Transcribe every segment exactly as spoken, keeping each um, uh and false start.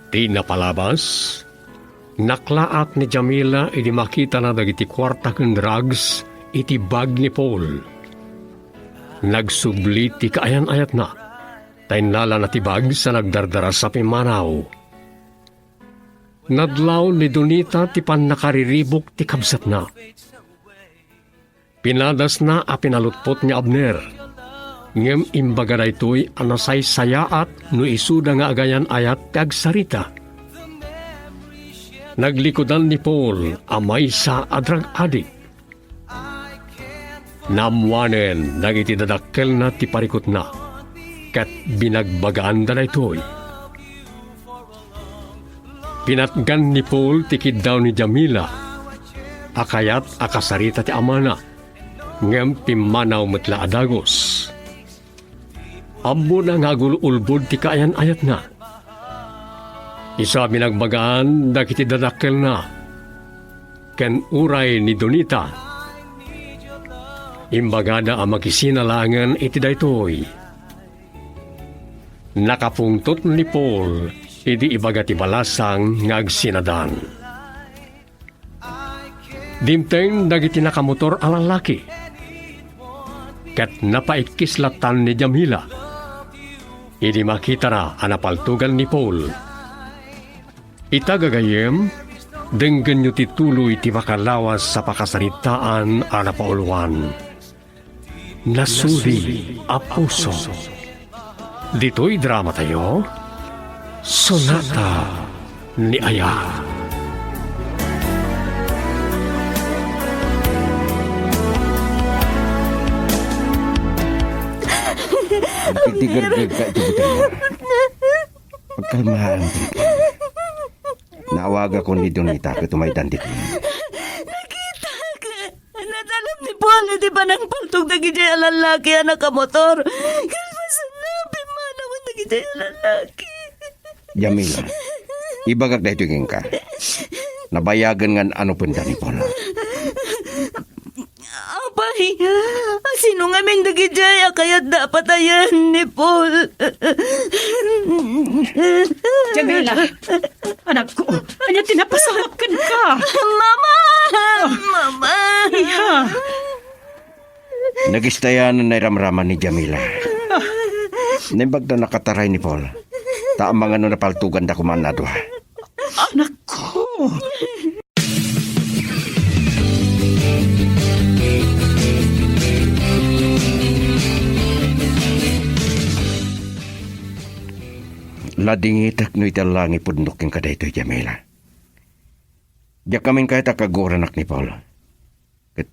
Ti napalabas, naklaat ni Jamila idi makitana dagiti kuarta ken drugs iti bag ni Paul. Nagsubli ti kaayan-ayatna, ta innalana ti bag sa nagdardarasa pimmanaw. Nadlaw ni Donita ti pannakariribuk ti kabsatna. Pinadasna a pinalutpot ni Abner, ngem imbaga daytoy a nasaysayaat no isuda nga agayan-ayat ti agsarita. Naglikudan ni Paul a maysa a drug addict. Naammoanen dagiti dadakkelna ti parikutna, ket binagbagaanda daytoy. Pinatgan ni Paul ti kiddaw ni Jamila a kayat a kasarita ti amana, ngem pimmanaw met la a dagus. Ammona nga agul-ulbod ti kaayan-ayatna. Isu a binagbagaan dagiti dadakkelna ken uray ni Donita. Imbagada a makisina laengen iti daytoy. Nakapungtot ni Paul idi ibaga ti balasang nga agsinadan. Dimteng dagiti nakamotor a lallaki, ket napaikkis lattan ni Jamila idi makitana a napaltugan ni Paul. Ita gagayyem, denggenyo ti tuloy ti makalawas a pakasaritaan a napauluan. Nasuli a puso. Ditoy dramatayo, Sonata ni Aya. Agtigargag ka iti butelya. Pagkalmaan. Naawagakon ni Donita ket umaydan ditoy. Nakitak! Natalem ni Paul iti panangpaltog dagiti a lallaki a nakamotor. Kalpasanna, pimmanawen dagiti a lallaki. Jamila, ibagak daytoy kenka. Nabayagen nga an-anupenda ni Paul. Apay, asino ngamin dagiti a kayatda a patayen ni Paul? Jamila, anakko, ania ti napasamak kenka? Mama! Mama! Iha! Nagistayan a nairamraman ni Jamila. Naimbag ta nakataray ni Paul. Ta amangan no napaltoganda koma a dua. Anakko! Ladingitek no iti langit pudno kenka daytoy, Jamila. Diak ngamin kayat a kaguranak ni Paul. Ket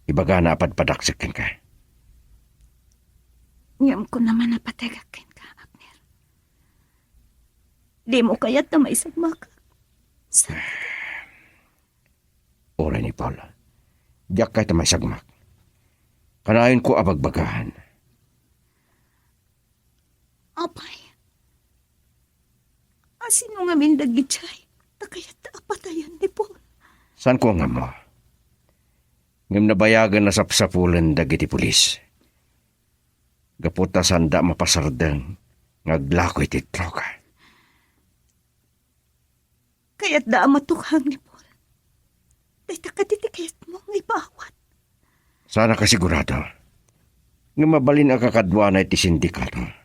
ibagana a padpadaksek kenka. Ngem kuna man a pategak kenka, Abner. Dimo kayat ta maisagmak. Sa- Uray ni Paul. Diak kayat a maisagmak. Kanayonko a bagbagaan. Apay, asino ngamin dagiti a kayatda a patayen ni Paul? Saanko nga ammo. Ngem nabayagen a sapsapulen dagiti pulis. Gapu ta saanda a mapasardeng nga aglako iti droga. Kayatda a matukang ni Paul. Dayta kadi ti kayatmo nga ipaawat? Saan a kasigurado. Ngem mabalin a kakaduana iti sindikato.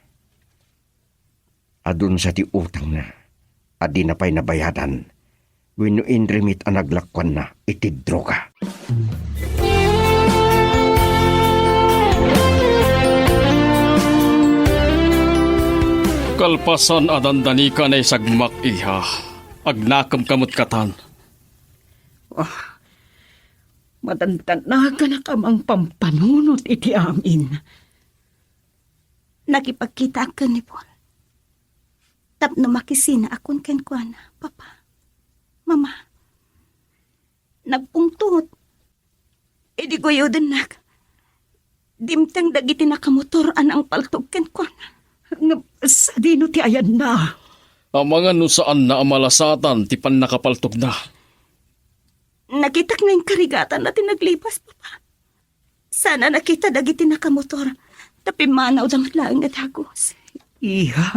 Adun sa ti utangna a dina pay nabayadan wenno inrimit a naglakuanna iti droga. Kalpasan a dandanika a naisagmak, iha, agnakemka met katan. Ah, madandanagannak a mangpampanunot iti amin. Nakipagkitaak ken ni Paul tapno makisinaakon kenkuana, Papa, Mama. Nagpungtot. Idi guyodennak, dimteng dagiti nakamotor a nangpaltog kenkuana. Ngem sadino ti ayanna? Amangan no saanna a malasatan ti pannakapaltogna. Nakitak nga inkarigatanna ti naglipas, Papa. Saan a nakita dagiti nakamotor, ta pimmanawda met laeng nga dagus. Iha.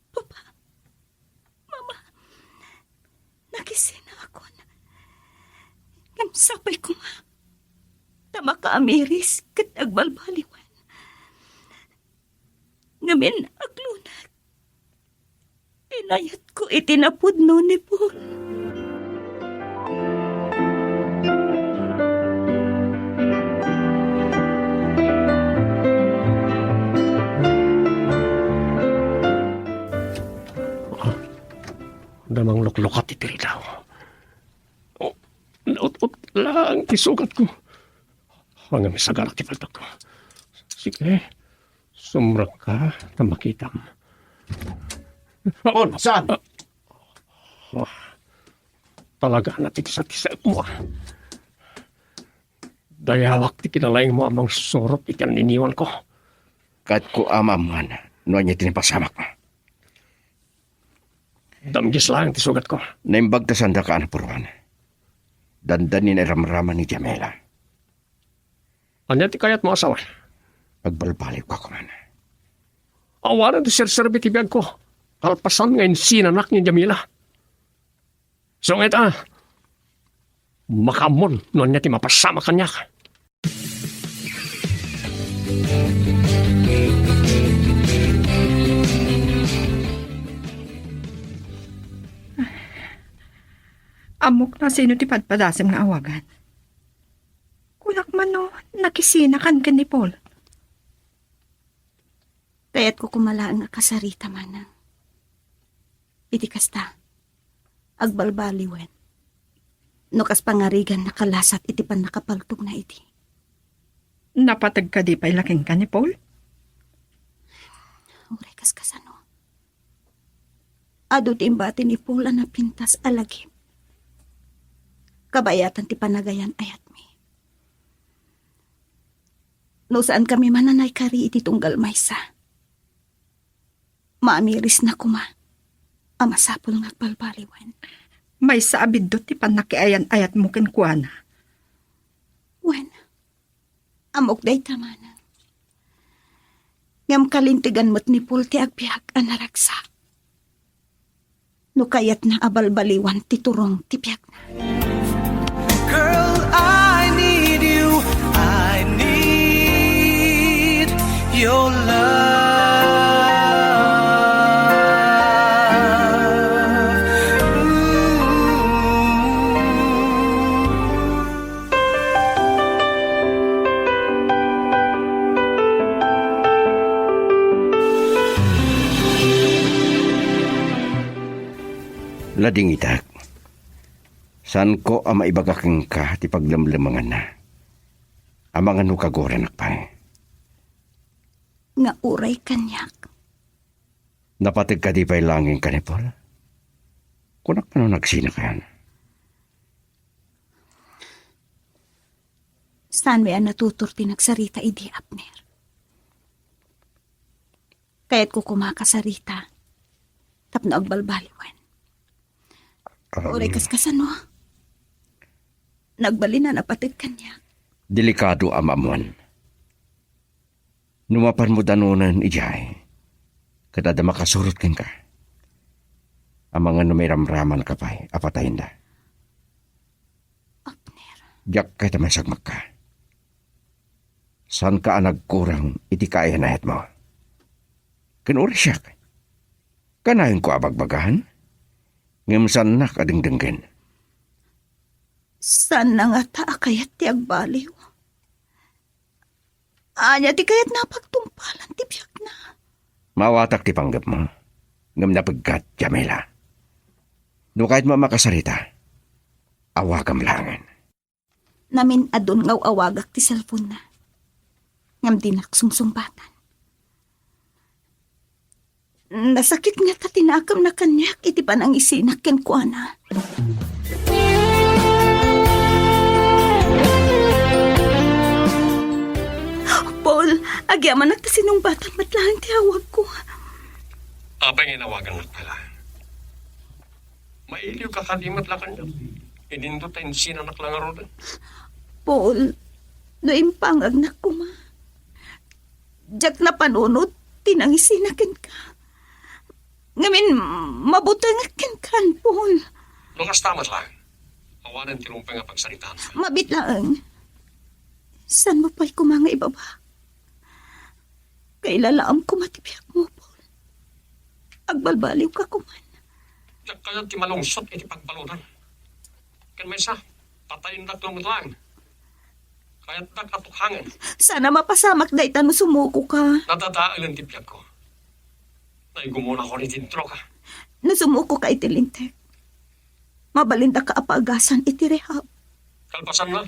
Papa, agisinakon. Ngem sapay koma ta makaamiris ket agbalbaliwen. Ngamin, aglunag, pinayatko iti napudno ni Paul. Damang luklukat iti ridaw. Oh, naut-ot lang ti sugatko. Ngem sagarak ti paltagko. Sige, sumrekka ta makitam. Paul, saan? Ah, ah, talaga na ti kisakisakmo. Dayawak ti kinalaingmo a mangsurot iti anniniwanko. Kayatko a maammuan no ania ti napasamakmo. Damgis laeng ti sugatko. Naimbag ta saandaka a napuruan. Dandani nairamraman ni Jamila. Ania ti kayatmo a sawen? Agbalbaliwka koman. Awanen ti serserbi ti biagko, kalpasan nga insinanak ni Jamila. Sungit a, makaammon no ania ti mapasamak kaniak. Ammok no sino ti padpadasem nga awagan. Kunak man no nakisinakan ken ni Paul. Kayatko koma laeng a kasarita, manang. Iti kasta, agbalbaliwen. No kas pangarigan nakalasat iti pannakapaltogna idi. Napateg kadi pay la kenka ni Paul? Uray kas kasano. Adu ti imbati ni Paul a napintas a lagip. Kabayatan ti panagayan-ayatmi. No saankami man a naikari iti tunggal maysa, maamirisna koma a masapul nga agbalbaliwen. Maysa a biddut ti pannakiayan-ayatmo kenkuana. Wen, ammok dayta manang. Ngem kalintegan met ni Paul ti agbiag a naragsak. No kayatna a balbaliwan ti turong ti biagna. Girl, I need you. I need your love. Ooh. Ladingitak, saanko a maibaga kenka ti paglemlemmenganna. Amangan no kaguranak pay. Nga uray kaniak. Napateg kadi pay laeng kenka ni Paul? Kunak man no nagsinakayan. Saanmi a natutur ti nagsarita idi, Abner. Kayatko koma a kasarita tapno agbalbaliwen. Um, Uray kas kasano? Nagbalin a napateg kaniak. Delikado a maammuan. No mapanmo danonen idiay, ket adda makasurot kenka. Amangan no mairamramanka pay a patayenda. Abner. Diak kayat a maisagmakka. Saanka a nagkurang iti kaayan-ayatmo. Ken uray siak, kanayon ko a bagbagaan, ngem saannak a dengdenggen. Saanna ngata a kayat ti agbaliw. Ania ti kayatna a pagtungpalan ti biagna? Maawatak ti panggepmo, ngem napeggat, Jamila. No kayatmo a makasarita, awagam laengen. Namin-adun nga aw-awagak ti cellphone-na, ngem dinak sumsungbatan. Nasakit ngata ti nakemna kaniak iti panangisinak kenkuana. Paul, agyamanak ta sinungbatan met laeng ti awagko. Apay nga inawagannak pay laeng? Mailiwka kadi met la kaniak? Idinto ta insinanak la ngaruden. Paul, no impangagnak koma, diak napanunot ti nangisina kenka. Ngamin, mabutengek kenka, Paul. No kasta met laeng, awanen ti rumbeng a pagsaritaan. Mabiit laeng. Saanmo pay koma nga ibaba? Kailalaam koma ti biagmo, Paul. Agbalbaliwka koman. Diak kayat ti malungsot iti pagbaludan. Ken maysa, patayendak met laeng. Kayatdak a tukhangen. Saan a mapasamak dayta no sumukoka. Nadadaelen ti biagko. Naigumonakon iti droga. No sumukoka iti Linteg, mabalindaka a paagasan iti rehab. Kalpasanna,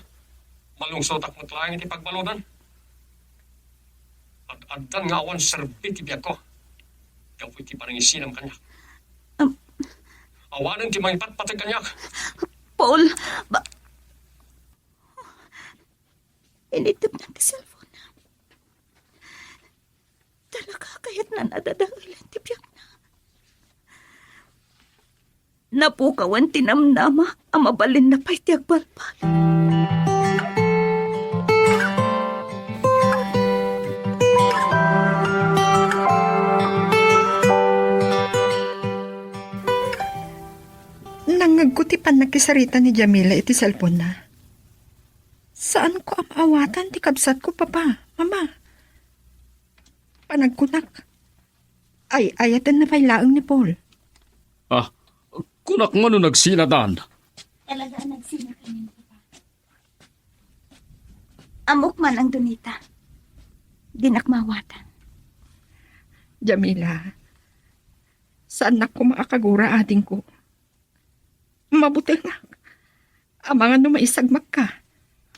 malungsotak met laeng iti pagbaludan. Ad-addan nga awan serbi ti biagko gapu iti panangisinam kaniak. Am- Awanen ti mangipatpateg kaniak. Paul, ba- Initibna ti cellphone-na. Talaga, kayatna a dadaelen ti biagna. Napukawan ti namnama a mabalinna pay ti agbalbaliw. Nangngegko ti pannakisarita ni Jamila iti cellphone-na. Saanko a maawatan ti kabsatko, Papa, Mama. Panagkunak, ay-ayatenna pay laeng ni Paul. Ah, kunak man no nagsinadan. Talaga a nagsina kaniak, Papa. Ammok man ang Donita. Dinak maawatan. Jamila, saannak koma a kagura, adingko. Mabutengak. Amangan no maisagmakka.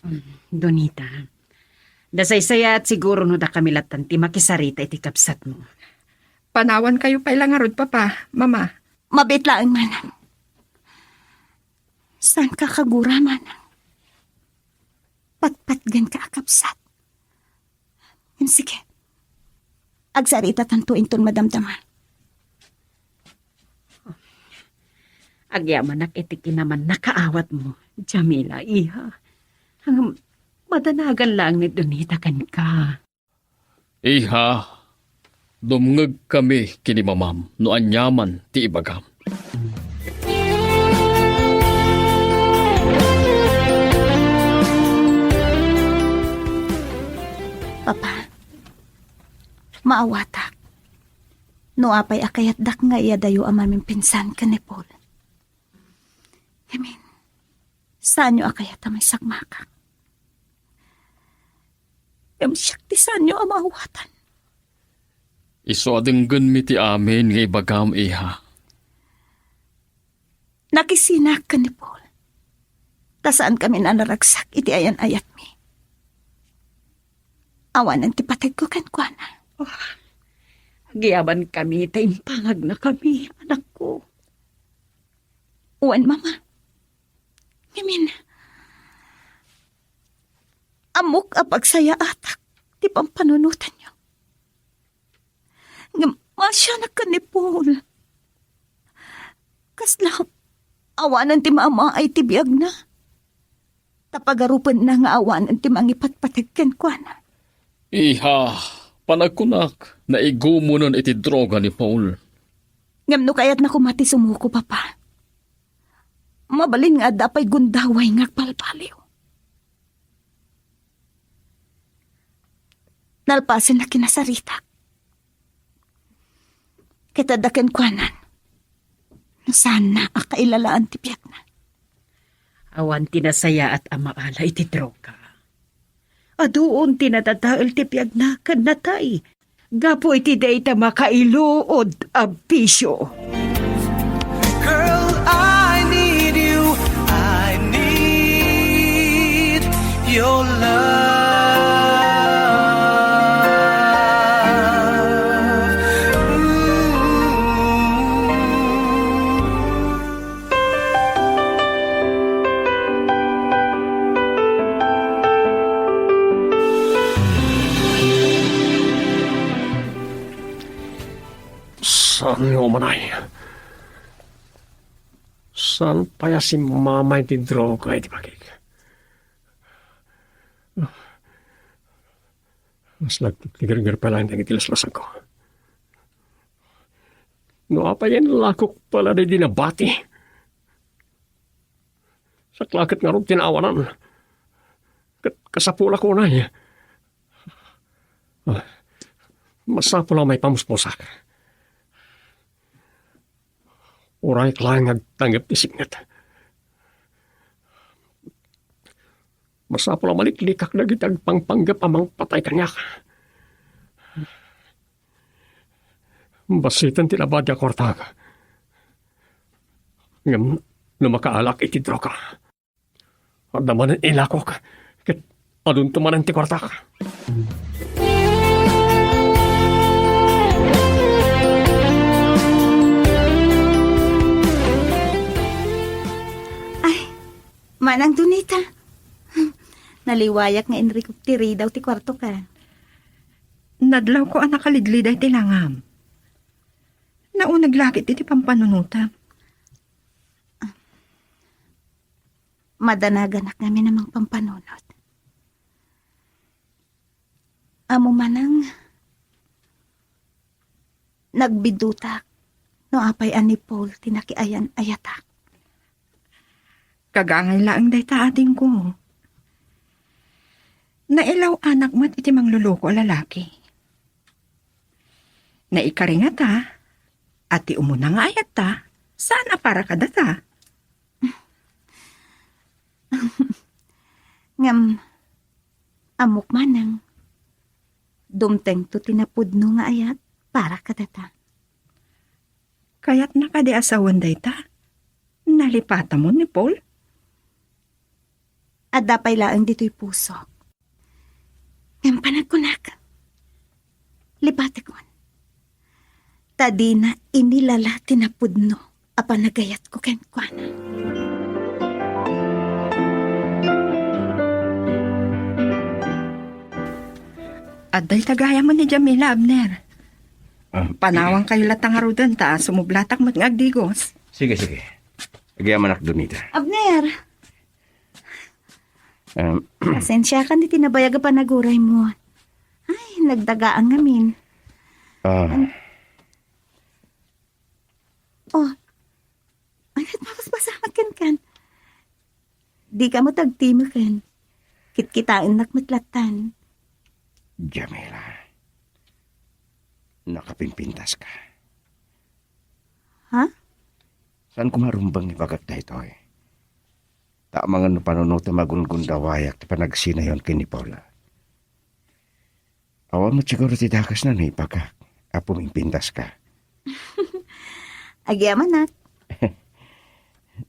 Mm, Donita, nasaysayaat siguro no dakami lattan ti makisarita iti kabsatmo. Panawankayo pay la ngarud, Papa, Mama. Mabiit laeng, Manang. Saanka a kagura, Manang. Patpatgenka a kabsat. Ngem sige, agsaritatanto inton madamdama. Agyamanak iti kinamannakaawatmo, Jamila, iha. Ngem madanagan laeng ni Donita kenka. Iha, dumngegkami ken ni Mamam no aniaman ti ibagam. Papa, maawatak no apay a kayatdak nga iyadayo a mamimpinsan ken ni Paul. Amen. Saanyo a kayat a maisagmakak? Ngem siak ti saanyo a maawatan. Isu a denggenmi ti amin nga ibagam, iha. Nakisinak ken ni Paul. Ta saankami a naragsak iti ayan-ayatmi. Awanen ti pategko kenkuana. Oh, agyamankami ta impagnakami, anakko. Wen, Mama. Ngamin, ammok a pagsayaatak ti pampanunotanyo. Ngem masianak ken ni Paul. Kasla awanen ti maamaay ti biagna. Ta pagarupenna nga awanen ti mangipatpateg kenkuana. Iha, panagkunak, naigumonen iti droga ni Paul. Ngem no kayatna koma ti sumuko, Papa, mabalin nga adda pay gundaway nga agbalbaliw. Nalpasen a kinasaritak. Ket adda kenkuanan no saanna a kailalaan ti biagna. Awan ti nasayaat a maala iti droga. Aduon ti nadadael ti biagna ken natay gapu iti dayta makailuod a bisio. Girl, I need you. I need your love. Ooh. Saan nga umanay? Saan pay a simmamay ti droga iti bagik? Mas lagtik ti gerger pay laeng dagiti laslasangko. No apay, inlakok pay la daydi nabati. Saklaket ngarud ti naawanan. Ket kasapulak unay. Ah, masapul a maipamuspusak. Uray laeng nga agtangngep ti sipnget. Masapul a maliklikak dagiti agpangpanggep a mangpatay kaniak. Basiten ti labad nga kuartak. Ngem no makaalak iti droga, adda manen ilakok, ket adunto manen ti kuartak. Ay, Manang Donita. Naliwayak nga inrikok ti ridaw ti kuartoka. Nadlawko a nakalidliday ti langam. Nauneg la ket iti pampanunotam. Madanaganak ngamin a mangpampanunot. Amo manang, nagbiddutak no apay a ni Paul ti nakiayan-ayatak. Kagangay laeng dayta, adingko. Nailaw-anak met iti mangluluko a lalaki. Naikari ngata a ti umuna nga ayatta, saan a para kadata. Ngem, ammok manang, dumtengto ti napudno nga ayat para kadata. Kayatna kadi a sawen dayta? Nalipatamon ni Paul? Adda pay laeng ditoy pusok. Ngem panagkunak, lipatekon. Ta dina inilala ti napudno a panagayatko kenkuana. Adda ita gayam ni Jamila, Abner. Ah. Panawankayo latta ngaruden ta sumublatak met nga agdigos. Sige, sige. Agyamanak, Donita. Abner! Em, Pasensiakan iti nabayag a panaguraymo. Ay, nagdagaan ngamin. Ah. An-, oh, ay, mapaspasamak kenkan. Dika met agtimeken. Kitkitaennak met lattan. Jamila, nakapimpintaska. Ha? Saan ko marumbeng ibagak daytoy? Ta amangan no panunotem a gungundawayak ti panagsinayon ken ni Paula. Awan met siguro ti dakesna no ibagak a pumimpintaska. Agyamanak.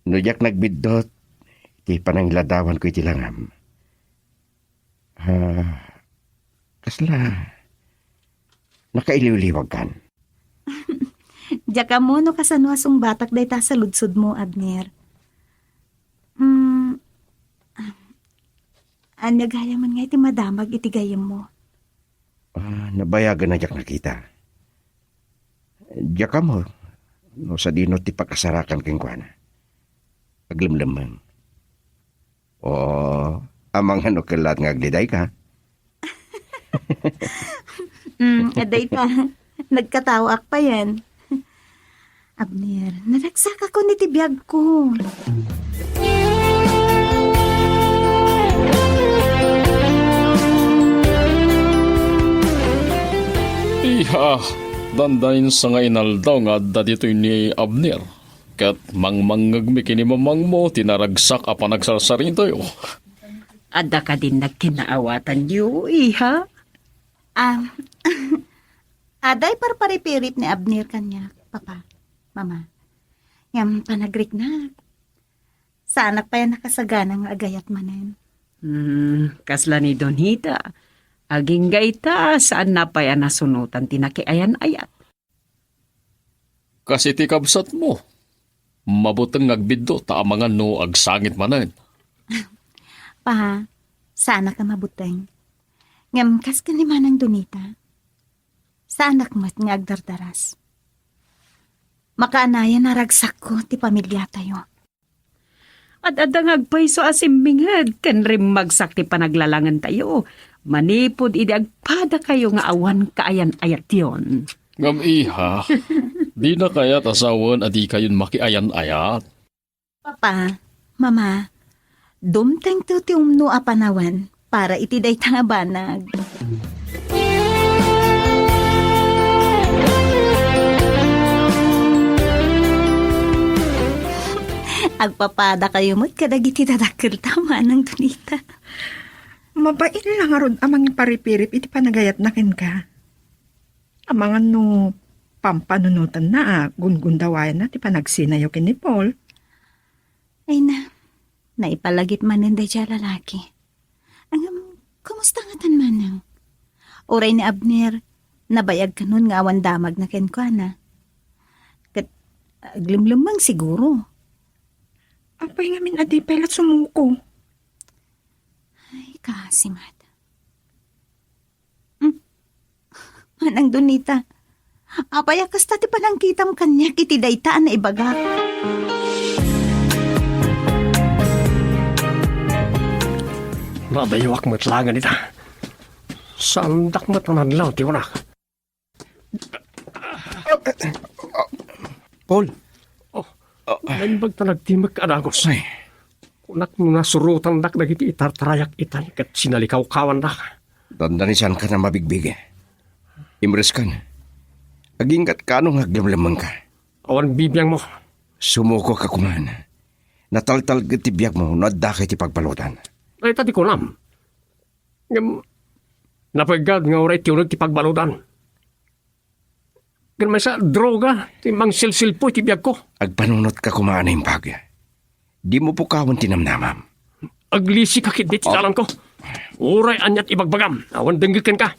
No diak nagbiddut ti panangiladawanko iti langam, ah, kasla nakailiwliwagkan? Diak ammo no kasano a sungbatak dayta a saludsodmo, Abner. Hmm, ania gayamen nga iti madamag iti gayyemmo? Ah, nabayagen a diak nakita. Diak ammo no sadino ti pakasarakan kenkuana. Aglemlemmeng. Oo, amangan no kellaat nga aglidayka. Mm, adda ita. Nagkataoak payen. Abner, naragsakakon iti biagko. Iha, dandanin sa nga inaldaw nga adda ditoy ni Abner. Ket mangmangngegmi ken ni mamangmo ti naragsak a panagsarsaritayo. Adda kadin nagkinaawatanyo, iha? Ah, adda iparparipirit ni Abner kaniak, Papa, Mama. Ngem panagriknak, saanak pay a nakasagana nga agayat manen. Hmm, kasla ni Donita. Agingga ita, saanna pay a nasunotan ti nakiayan-ayat. Kas iti kabsatmo, mabuteng nga agbiddu ta amangan no agsangit manen. Pa, saanak a mabuteng. Ngem kas ken ni Manang Donita, saanak met nga agdardaras. Makaanayan a ragsakko ti pamiliatayo. Ad-adda nga agpayso a simminged ken rimmagsak ti panaglalangentayo manipud idi agpadakayo nga awan kaayan-ayatyon. Ngem iha, dina kayat a sawen a dikayon makiayan-ayat. Papa, Mama, Dumtengto ti umno a panawen para iti dayta nga banag. Agpapadakayo met kadagiti dadakkelta, Manang Donita. Mabain la ngarud a mangiparipirip iti panagayatna kenka. Amangan no pampanunotenna a gungundawayanna ti panagsinayo ken ni Paul. Ay na, naipalagip manen daydiay a lalaki. Ngem, kumusta ngatan, Manang? Uray ni Abner, nabayag kanon nga awan damagna kenkuana. Ket aglemlemmeng siguro. Apay ngamin a di pay la sumuko? Ay, kaasimat. Hmm. Manang Donita, apay a kasta ti panangkitam kaniak iti dayta a naibagak? Nadayuak met laeng ita. Saandak met a nadlaw ti unak. Paul. Oh, naimbag ta nagtimek a dagus. Ay. Kunak no nasurotandak dagiti itartarayak itay ket sinalikawkawandak. Dandanisam kano a mabigbig. Imreskan. Aginggatkano nga aglemlemmengka? Awan bibiangmo. Sumukoka koman. Nataltalged ti biagmo no addaka iti pagbaludan. Dayta ti kunam. Ngem, napeggad nga uray ti uneg ti pagbaludan. Ken maysa, droga ti mangsilsilpo iti biagko. Agpanunotka koma a naimbag. Dimo pukawen ti namnamam. Aglisika ketdi ti Oh. dalanko. Uray aniat ibagbagam, awan denggek kenka.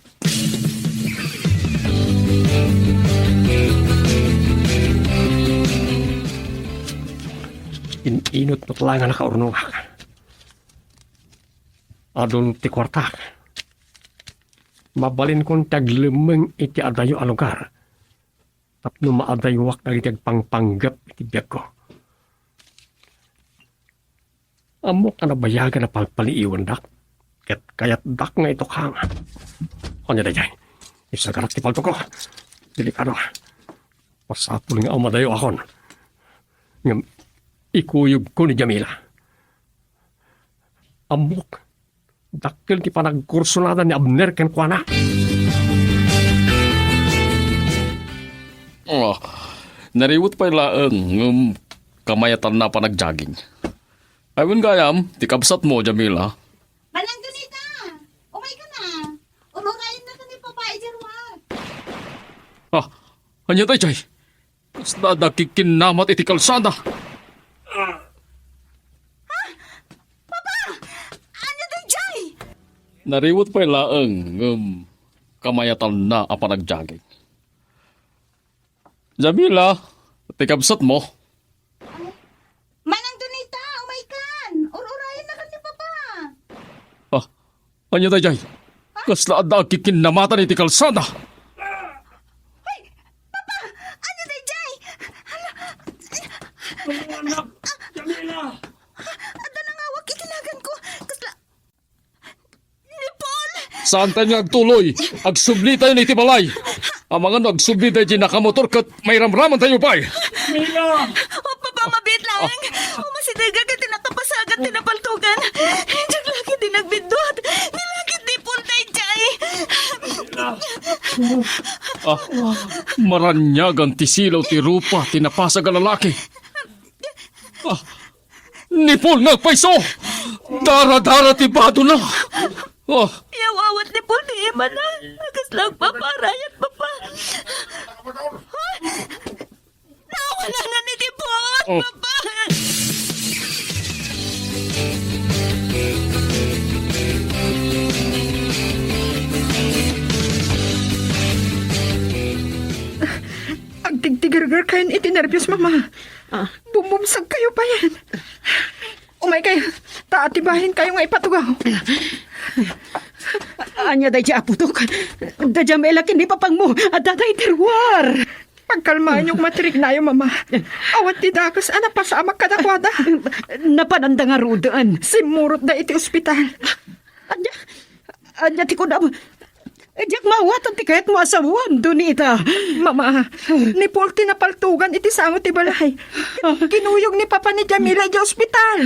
In-inut met laeng a nakaurnongak. Adun ti kuartak. Mabalinkon ti aglemmeng iti adayo a lugar tapno maadayuak dagiti agpangpanggep iti biagko. Ammok a nabayagan a pagpaliiwandak, ket kayatdak nga itukang. Ania daydiay? Isagarak ti paltokko. Delikado. Masapul nga umadayo akon. Ngem ikuyogko ni Jamila. Ammok, dakkel ti panagkursunada ni Abner kenkuana. Oh, nariwet pay laeng, ngem kamayatanna a panagjogging. Ay, wen gayam, ti kabsatmo, Jamila. Manang Donita, umayka na. Ururayenna ken ni Papa idiay ruar. Ah, ania daydiay? Kasla adda agkikkinnamat iti kalsada. Ha? Papa! Ania daydiay? Nariwet pay laeng, ngem kamayatanna a panagjogging. Jamila, ti kabsatmo. Manang Donita, umaykan! Ur-urayenna ken ni Papa! Ah, ania daydiay? Kasla adda agkikkinnamatan iti kalsada. Ay, Papa! Ania daydiay? Hala! Tulungannak, Jamila! Adda nangawak iti naganko. Kasla Ni Paul! Saantayo nga agtuloy. Agsublitayon iti balay. Amangan no agsubli daydiay nakamotor ket mairamramantayo pay. Mila! O, Papa, mabiit laeng. Umasidegak iti nakapasagat ti napaltogan. Diak la ketdi nagbiddut. Nilakit ni Paul daydiay. Ah, maraniagan ti silaw ti rupa ti napasag a lalaki. Ah, ni Paul nga agpayso! Dara-dara ti badona! Oh. Yawawat ni Paul ti imana. Kasla agpaparayat, Papa. Naawananan ni Paul, Oh. Papa! Agtigtigergerkayon iti nerbios, Mama. Ah. Bumbumsagkayo payen. Umaykayo, ta atibayenkayo nga ipatugaw. Ania daydiay, apotok? Da Jamila ken ni papangmo, adda dayta iti ruar. Pagkalmaenyo koma ti riknayo, Mama. Awan ti dakes a napasamak kadakuada. Napananda ngaruden. Simmurotda iti ospital. Ania? Ania ti kunam? Diak maawatan ti kayatmo a sawen, Donita. Mama, ni Paul ti napaltogan iti sango ti balay. Kinuyog ni Papa ni Jamila idiay ospital.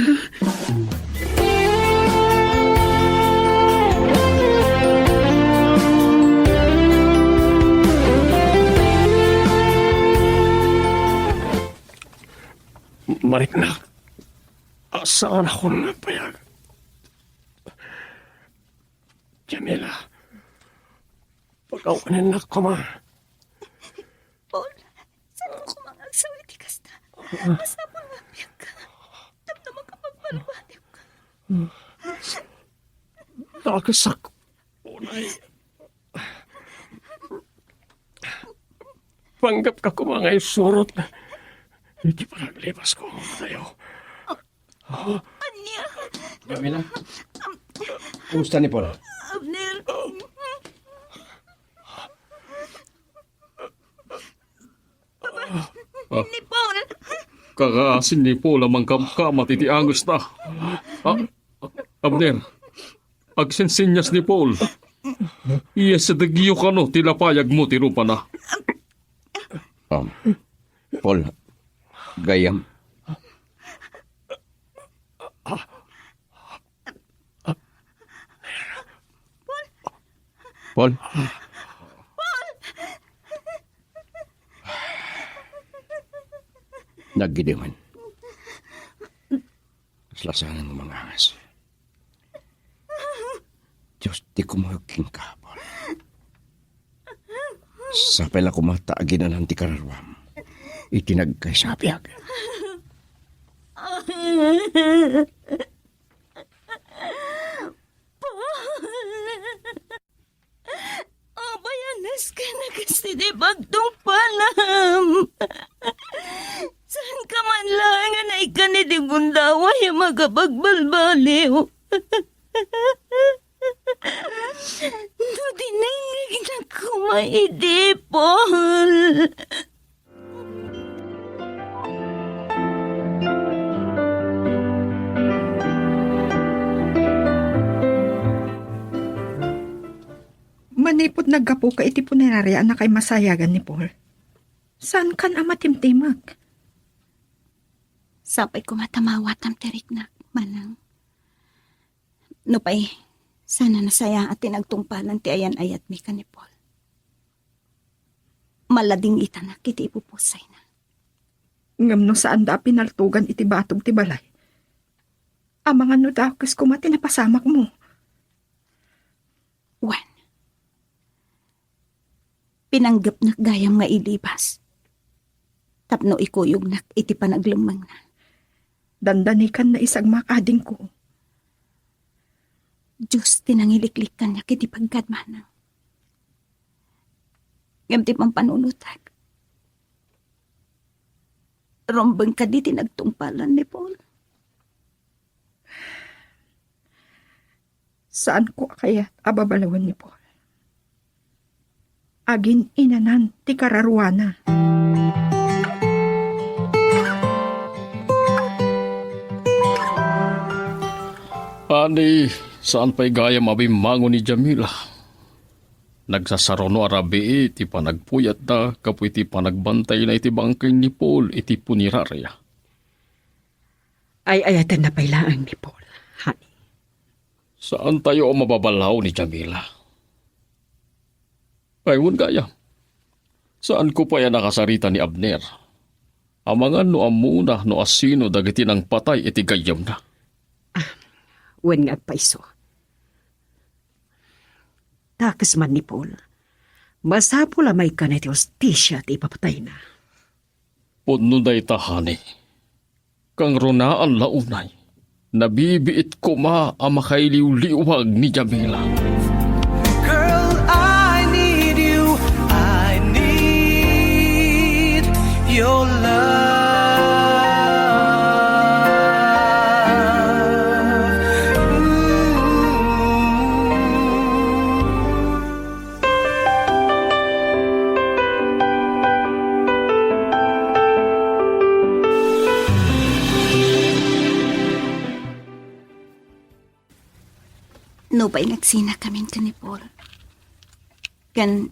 Mariknak, a saanakon nga agpayag. Jamila, pakawanennak koma. Paul, saanko koma nga agsaw iti kasta? Masapul nga agbiagka tapno makapagbalbaliwka. Nakasak, unay. Panggepka koma nga isurot iti panaglipasko tayo. Ania? Jamila? Kumusta ni Paul? Abner. Papa, Ah. Ni Paul. Kakaasin ni Paul a mangkamkamat iti angusna. Ah, Abner, agsinsinnias ni Paul. Iyasidegyo kano ti lapayagmo ti rupana. Um, Paul, gayyem. Paul. Naggidiman. Kasla saan nga mangangas. Dios ti kumayog kenka, Paul. Sapay la koma ta aginanan ti kararuam iti nagkaysa a biag. Paul! Apay a naskenak iti pagtungpalam? Saanka man laeng a naikkan iti gundaway a makapagbalbaliw? No dinengngegnak koma idi, Paul. Manipud naggapuka iti puneraria a nakaimasayagan ni Paul, saankan a matimtimek. Sapay koma ta maawatam ti riknak, manang. Nupay, saan a nasayaat ti nagtungpalan ti ayan-ayatmi ken ni Paul. Maladingitanak iti ipupusayna. Ngem no saanda a pinaltogan iti batog ti balay, amangan no dakes koma ti napasamakmo. Wen, pinanggepnak gayam nga ilibas tapno ikuyognak iti panaglemmengna. Dandanikanna isagmak, adingko. Dios ti nangiliklik kaniak iti pagkadmana. Ngem ti pampanunotek, rumbeng kadi ti nagtungpalan ni Paul. Saanko a kayat a babalawen ni Paul. Agin-inanan ti kararuana. Ani, saan pay gayam a bimmangon ni Jamila. Nagsasaruno a rabii ti panagpuyatda gapu iti panagbantayna iti bangkay ni Paul iti puneraria. Ay-ayatenna pay laeng ni Paul, honey. Saantayo a mababalaw ni Jamila. Ay, wen gayam. Saanko pay a nakasarita ni Abner. Amangan no ammona no asino dagiti nangpatay iti gayyemna. Ah, wen nga agpayso. Dakes man ni Paul. Masapul a maikkan iti hustisia ti ipapatayna. Pudno dayta, honey. Kangrunaan la unay, nabibiit koma a makailiwliwag ni Jamila. Girl, I need you. I need your love. Nupay nagsinakamin ken ni Paul, ken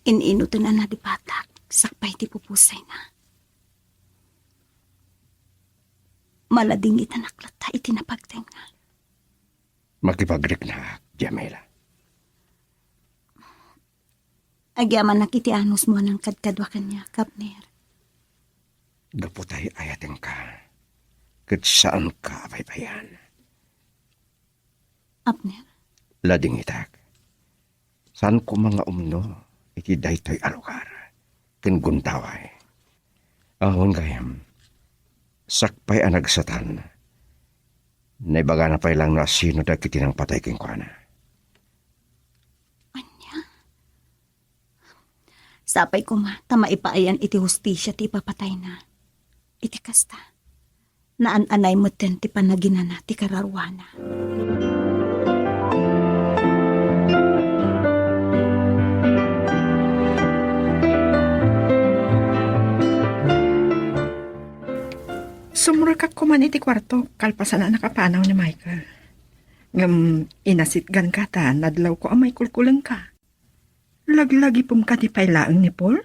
in-inutan a nalipatak sakbay ti pupusayna, maladingitanak latta iti napagtengna. Makipagriknak, Jamila. Agyamanak iti anusmo a nangkadkadua kaniak, Abner. gapu ta ay-ayatenka, ket saanka a paypayan. Abner? Ladingitak. Saan koma nga umno iti daytoy a lugar ken gundaway. Awan gayam, sakbay a nagsatan, naibagana pay lang no asino dagiti nangpatay kenkuana. Ania? Sapay koma ta maipaayan iti hustisia ti ipapatayna. Iti kasta, naan-anay metten ti panaginana ti kararuana. Sumrekak koman iti kuartok kalpasan a nakapanaw ni Michael. Ngem inasitganka ta nadlawko a maikulkulengka. Laglagipem kadi pay laeng ni Paul?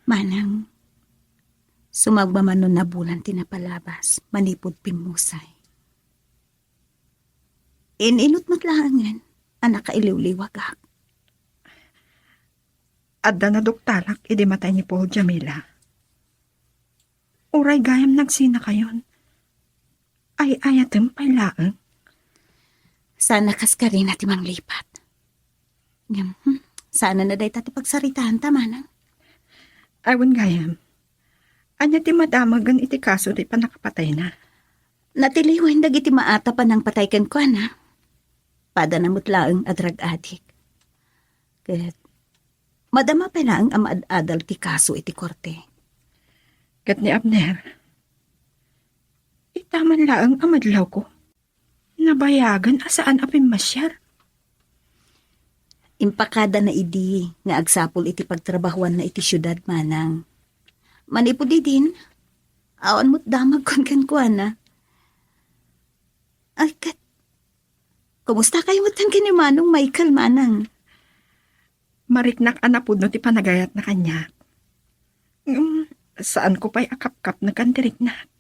Manang, sumagmamano nabulan ti napalabas manipud pimmusay. In-inut met laengen a nakailiwliwagak. Adda naduktalak idi matay ni Paul, Jamila. Uray gayam nagsinakayon, ay-ayatem pay laeng. Sana kas karina ti manglipat. Ngem, hmm, sana na dayta ti pagsaritaanta, manang. Awan gayam. Ania ti madamagem iti kaso ti pannakapatayna? Natiliwen dagiti maatap a nangpatay kenkuana. Padana met laeng a drug addict. Ket madama pay laeng a maad-adal ti kaso iti korte. Ket ni Abner, itaman laeng a madlawko, nabayagen a saan a pimmasiar. Impakadana idi nga agsapul iti pagtrabahuanna iti siudad, manang. Manipud idin, awan met damagkon kenkuana. Ay, ket, kumustakayo metten ken ni Manong Michael, manang? Mariknak a napudno ti panagayatna kaniak. Ngem, saanko pay a kapkapnekan ti riknak.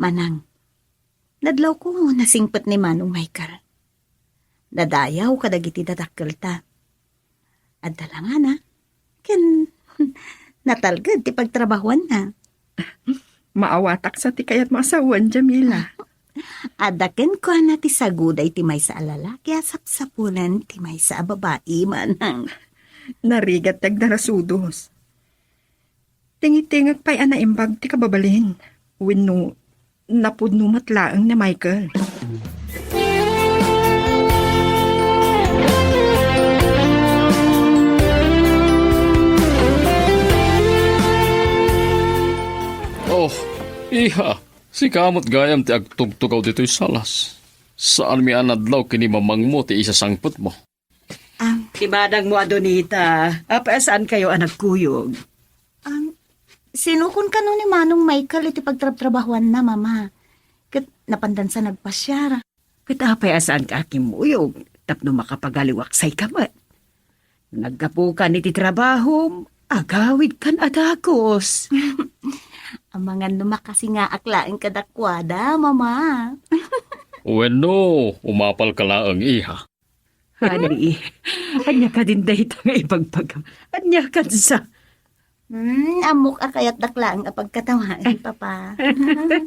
Manang, nadlawko nasingpet ni Manong Michael. Nadayaw kadagiti dadakkelta. Adda langana, ken natalged ti pagtrabahuanna. Maawatak sa ti kayatmo a sawen, Jamila. Adda kenkuana ti saguda iti maysa a lalaki a sapsapulen ti maysa a babai, manang. Narigat ti agdarasudos. Tingittingek pay a naimbag ti kababalin, wenno napudno met laeng ni Michael. Oh, iha, sika met gayam ti agtugtugaw ditoy salas. Saanmi a nadlaw ken ni mamangmo ti isasangpetmo. Am, ti manangmo a Donita, apay a saankayo a nagkuyog? Am, sinukon kano ni Manong Michael iti pagtrabtrabahuanna, Mama. Ket napandansa nagpasiar. Ket apay a saanka a kimmuyog tapno makapagaliwaksayka met? Naggapukan iti trabahom, agawidkan a dagus. Amangan no makasingaak laeng kadakuada, Mama. Wenno, umapalka laeng, iha. Honey, ania kadin dayta nga ibagbagam? Ania kadsa? Hmm, ammok a kayatdak laeng a pagkatawaen, Papa.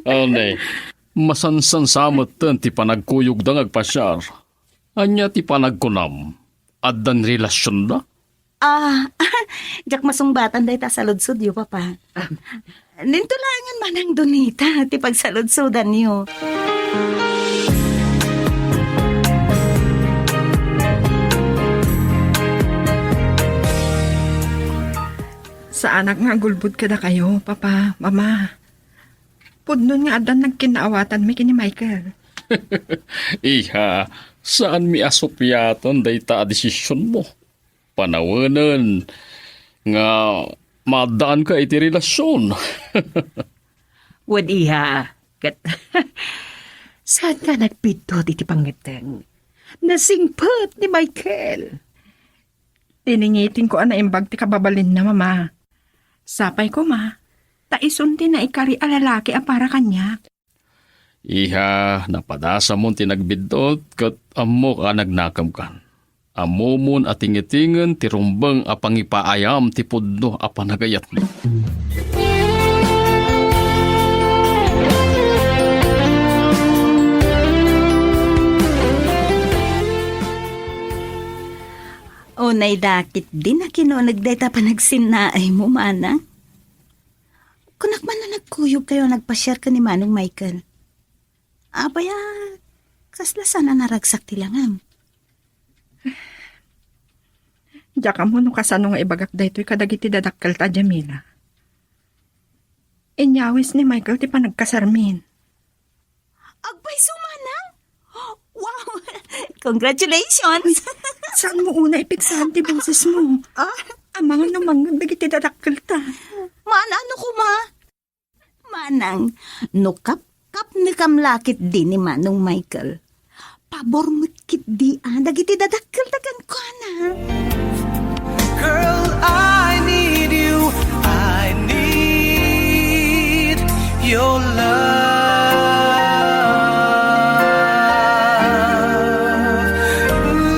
Honey, masansansa metten ti panagkuyogda nga agpasiar. Ania ti panagkunam? Addan relasionda? Ah, diak masungbatan dayta a saludsodyo, Papa. Ninto laengen manang Donita ti pagsaludsodanyo. Saanak nga agulbod kadakayo, Papa, Mama. Pudnon nga addan nagkinnaawatanmi ken ni Michael. Iha, saanmi a suppiaten dayta a desisionmo. Panawenen nga maaddaanka iti relasion. Wen, iha, ket saanka nagbiddut iti pangngeddeng. Nasingpet ni Michael. Tiningitingko a naimbag ti kababalinna, Mama. Sapay koma, ta isun ti naikari a lalaki a para kaniak. Iha, napadasamon ti nagbiddut ket ammok a nagnakemkan. Ammomon a tingitingen ti rumbeng a pangipaayam ti pudno a panagayatmo. Unay dakit din a kinuneg dayta panagsinnaaymo, manang. Kunak man no nagkuyogkayo a nagpasiar ken ni Manong Michael. Apay a, kasla saan a naragsak ti langam? Diak ammo no kasano nga ibagak daytoy kadagiti dadakkelta, Jamila. Inyawis ni Michael ti panagkasarmin. Agpayso, manang? Wow! Congratulations! Saanmo unay ipigsaen ti bosesmo? Ah? Amangan no mangngeg dagiti dadakkelta. Maan-ano koma? Manang, no kapkapnekam la ketdi ni Manong Michael, pabor met ketdi a dagiti dadakkelta kenkuana. Girl, I need you. I need your love. Ooh.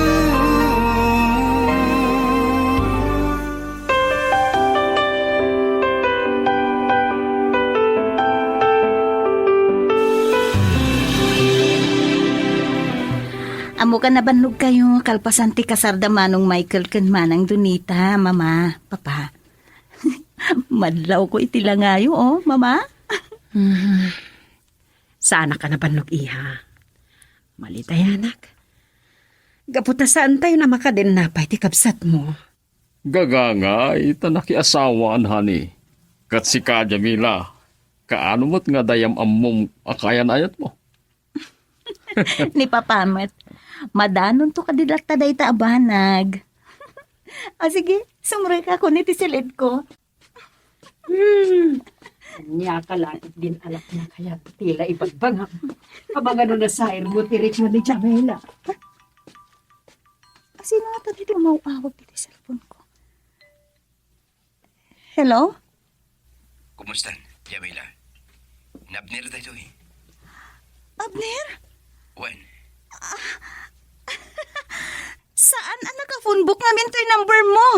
Ammok a nabannogkayo kalpasan ti kasarda Manong Michael ken Manang Donita, Mama, Papa. Madlawko iti langayo, oh, Mama. Mhm. Saanak a nabannog, iha. Malitayanak. Gapu ta saantayon a makadenna pay ti kabsatmo. Gagangay ta nakiasawaan, honey. Ket sika, Jamila, kaano met nga dayam ammom a kaayan-ayatmo? Ni Papa met, madanonto kadi latta dayta a banag. Ah, sige, sumrekakon iti silidko. Hmm. Ania ka laeng din alak na kayat ti la ibagbangam. Amangan no nasairmo ti rikna ni Jamila. Asino nga tadi umaw-awag diti cellphone ko? Hello? Kumusta, Jamila? Ni Abner daytoy. Abner? Wen. Saan a naka-phone book ngamin toy number mo?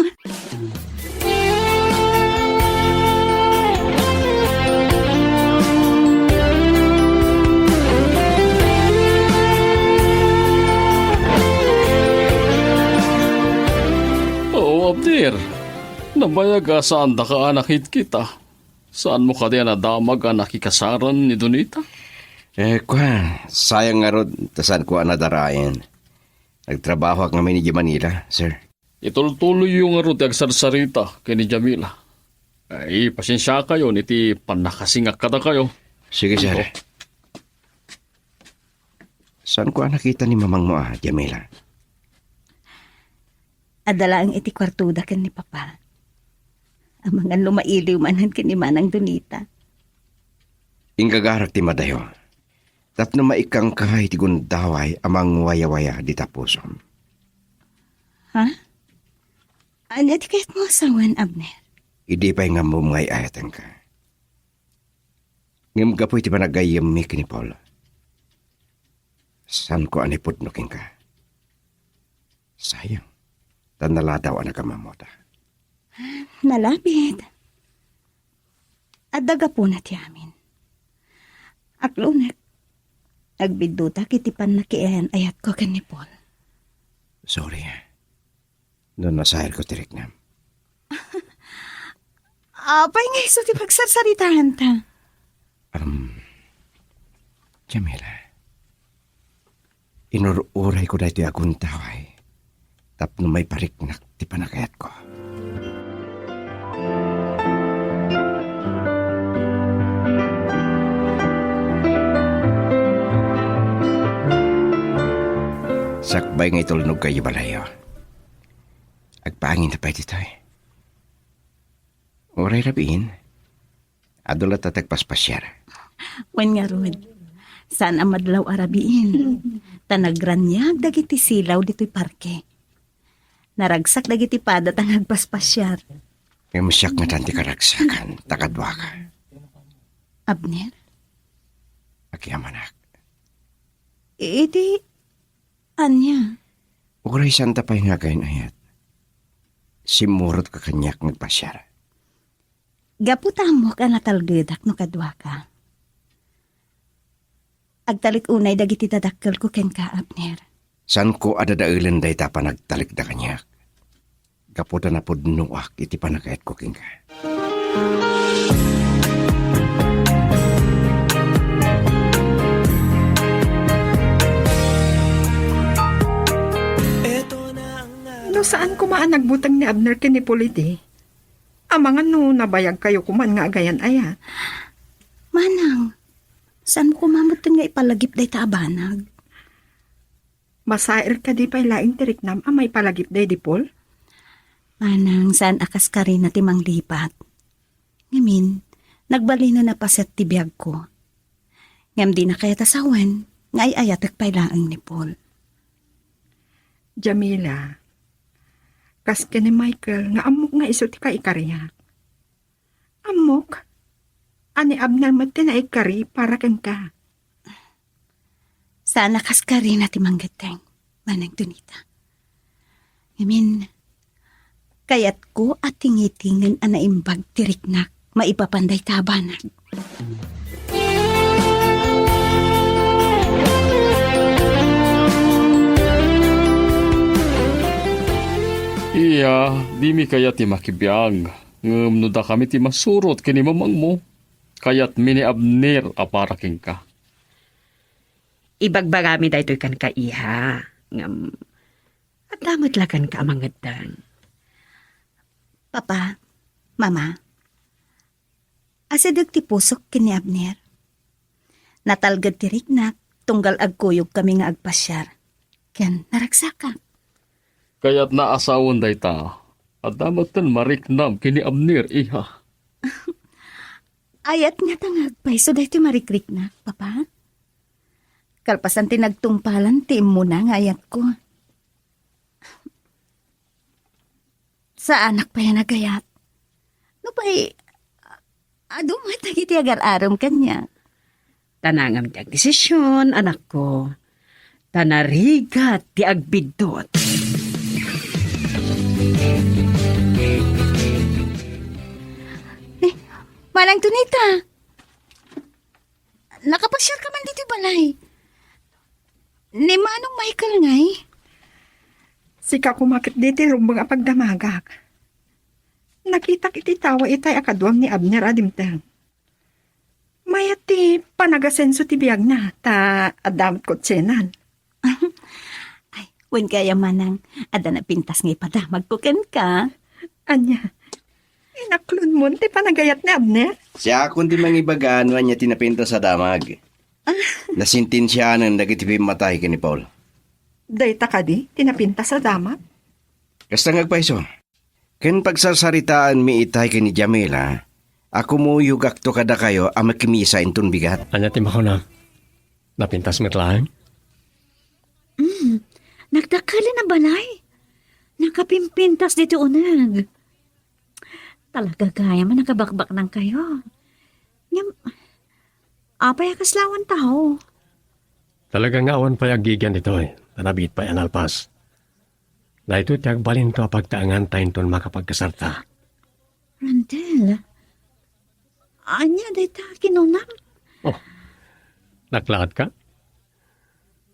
Oo, Abner. Nabayag a saandaka a nakitkita. Saanmo kadi a nadamag a nakikasaran ni Donita? Eh, kuan, sayang ngarud, ta saanko a nadarayen. Nagtrabahoak ngamin idiay Manila, sir. Itultuloyyo ngarud ti agsarsarita ken ni Jamila. Ay, pasiensiakayon iti pannakasingak kadakayo. Sige, sir. Anto? Saanko a nakita ni mamangmo a, Jamila? Adda laeng iti kuartoda ken ni Papa. Amangan no mailiw manen ken ni Manang Donita. Inggagarak ti madayo. Tapno maikkangka iti gundaway a mangwayawaya dita pusom. Ha? Ania ti kayatmo a sawen, Abner? Idi pay nga ammom nga ay-ayatenka. Ngem gapu iti panagayyemmi ken ni Paul, saanko a naipudno kenka. Sayang, ta naladaw a nagamammota. Nalabit. Adda gapuna ti amin. Aklonek, agbiddutak iti pannakiayan-ayatko ken ni Paul. Sorry, no nasairko ti riknam. Apay nga isu ti pagsarsaritaanta? Um, Jamila, inur-urayko daytoy a gundaway tapno maipariknak ti panagayatko. Sakbay nga itulnog kayo balayo. Agpaangin ta pay ditoy. Uray rabiin, adu latta ti agpaspasiar. Wen ngarud, saan a madlaw a rabiin, ta nagraniag dagiti silaw ditoy parke. Naragsak dagiti pada ta nagpaspasiar. Ngem siak ngatan ti karagsakan, ta kaduaka. Abner? Agyamanak. Iti ania? Uray saanta pay nga agayat. Simmurotka kaniak nga agpasiar. Gapu ta ammok a natalgedak no kaduaka. Agtalek unay dagiti dadakkelko kenka, Abner. Saanko a dadaelen dayta panagtalekda kaniak. gapu ta napudnoak iti panagayatko kenka. No saan koma a nagbuteng ni Abner ken ni Polly, amangan no nabayagkayo koman nga agayan-ayat. Manang, saan mo koma metten nga ipalagip dayta a banag? Masair kadi pay laeng ti riknam a maipalagip daydi Paul? Manang, saan a kas karina ti manglipat. Ngamin, nagbalinen a paset ti biagko. Ngem dina kayat a sawen nga ay-ayatek pay laeng ni Paul. Jamila, kas ken ni Michael nga ammok nga isu ti kaikariak. Ammok a ni Abner met ti naikari para kenka. Saan a kas karina ti manggetteng, Manang Tunita. Ngamin, kayatko a tingitingen a naimbag ti riknak maipapan dayta a banag. Iya, dimi kayat ti makibiag. Ngem no dakami ti masurot ken ni mamangmo, kayatmi ni Abner a para kenka. Ibagbagami daytoy kenka, iha. Ngem, adda met la kenka a mangeddeng. Papa, Mama, asideg ti pusok ken ni Abner. Natalged ti riknak tunggal agkuyogkami nga agpasiar. Ken naragsakak. Kayatna a sawen dayta. Adda metten mariknam ken ni Abner, iha. Ayat ngata nga agpayso daytoy marikriknak, Papa. Kalpasan ti nagtungpalan ti immuna nga ayatko. Saanak pay a nagayat. Nupay, adu met dagiti agar-arem kaniak. Ta nangam ti agdesision, anakko. Ta narigat ti agbiddut. Eh, Manang Tunita, nakapasiarka man ditoy balay. Ni Manong Michael ngay? Sika koma ketdi ti rumbeng a pagdamagak. Nakitak iti tawa itay a kaduam ni Abner a dimteng. Mayat ti panagasenso ti biagna, ta adda met kotsenan. Ay, wen kaya, Manang, adda napintas nga ipadamagko kenka. Ania, inaklonmon ti panagayat ni Abner? Siakon ti mangibaga no ania ti napintas a damag. Nasentensianen dagiti pimmatay ken ni Paul. Dayta kadi ti napintas a damag? Kasta nga agpayso. Ken pagsarsaritaenmi itay ken ni Jamila a kumuyogakto kadakayo a makimisa inton bigat. Ania ti makunam? Napintas met laeng? Mm, nagdakkelen a balay. Nakapimpintas ditoy uneg. Talaga gayam a nakabakbaknangkayo. Ngem, apay a kasla awan tao? Talaga nga awan pay aggigyan ditoy, ta nabiit pay a nalpas. Daytoy ti agbalinto a pagtaenganta inton makapagkasarta. Randel, ania dayta kinunam? Oh, naklaat ka?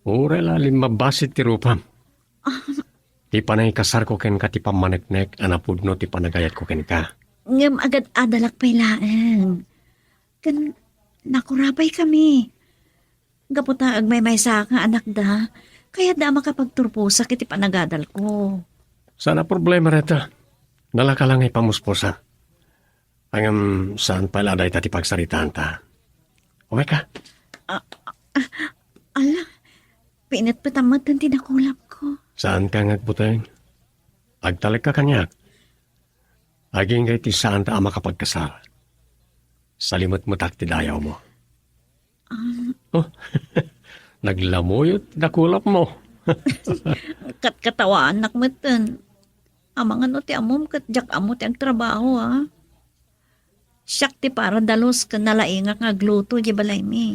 Uray la limmabasi ti rupam. Ah. Ti panangikasarko kenka ti pammaneknek a napudno ti panagayatko kenka. Ngem agad-adalak pay laeng. Ken nakurapay kami. Gapu ta agmaymaysa nga anakda, kayatda a makapagturposak iti panagadalko. Saan a problema dayta. Nalaka la nga ipamuspusa. Ngem saan pay la dayta ti pagsaritaanta. Umayka. Ah, ah, ala, pinetpetam met ti nakulapko. Saanka nga agbuteng. Agtalekka kaniak. Agingga iti saanta a makapagkasar. Salimetmetak ti dayawmo. Ah. Oh, naglamuyot ti nakulapmo. Katkatawaannak metten. Amangan no ti ammom ket diak ammo ti agtrabaho, a. Siak ti para dalus ken nalaingak nga agluto idiay balaymi.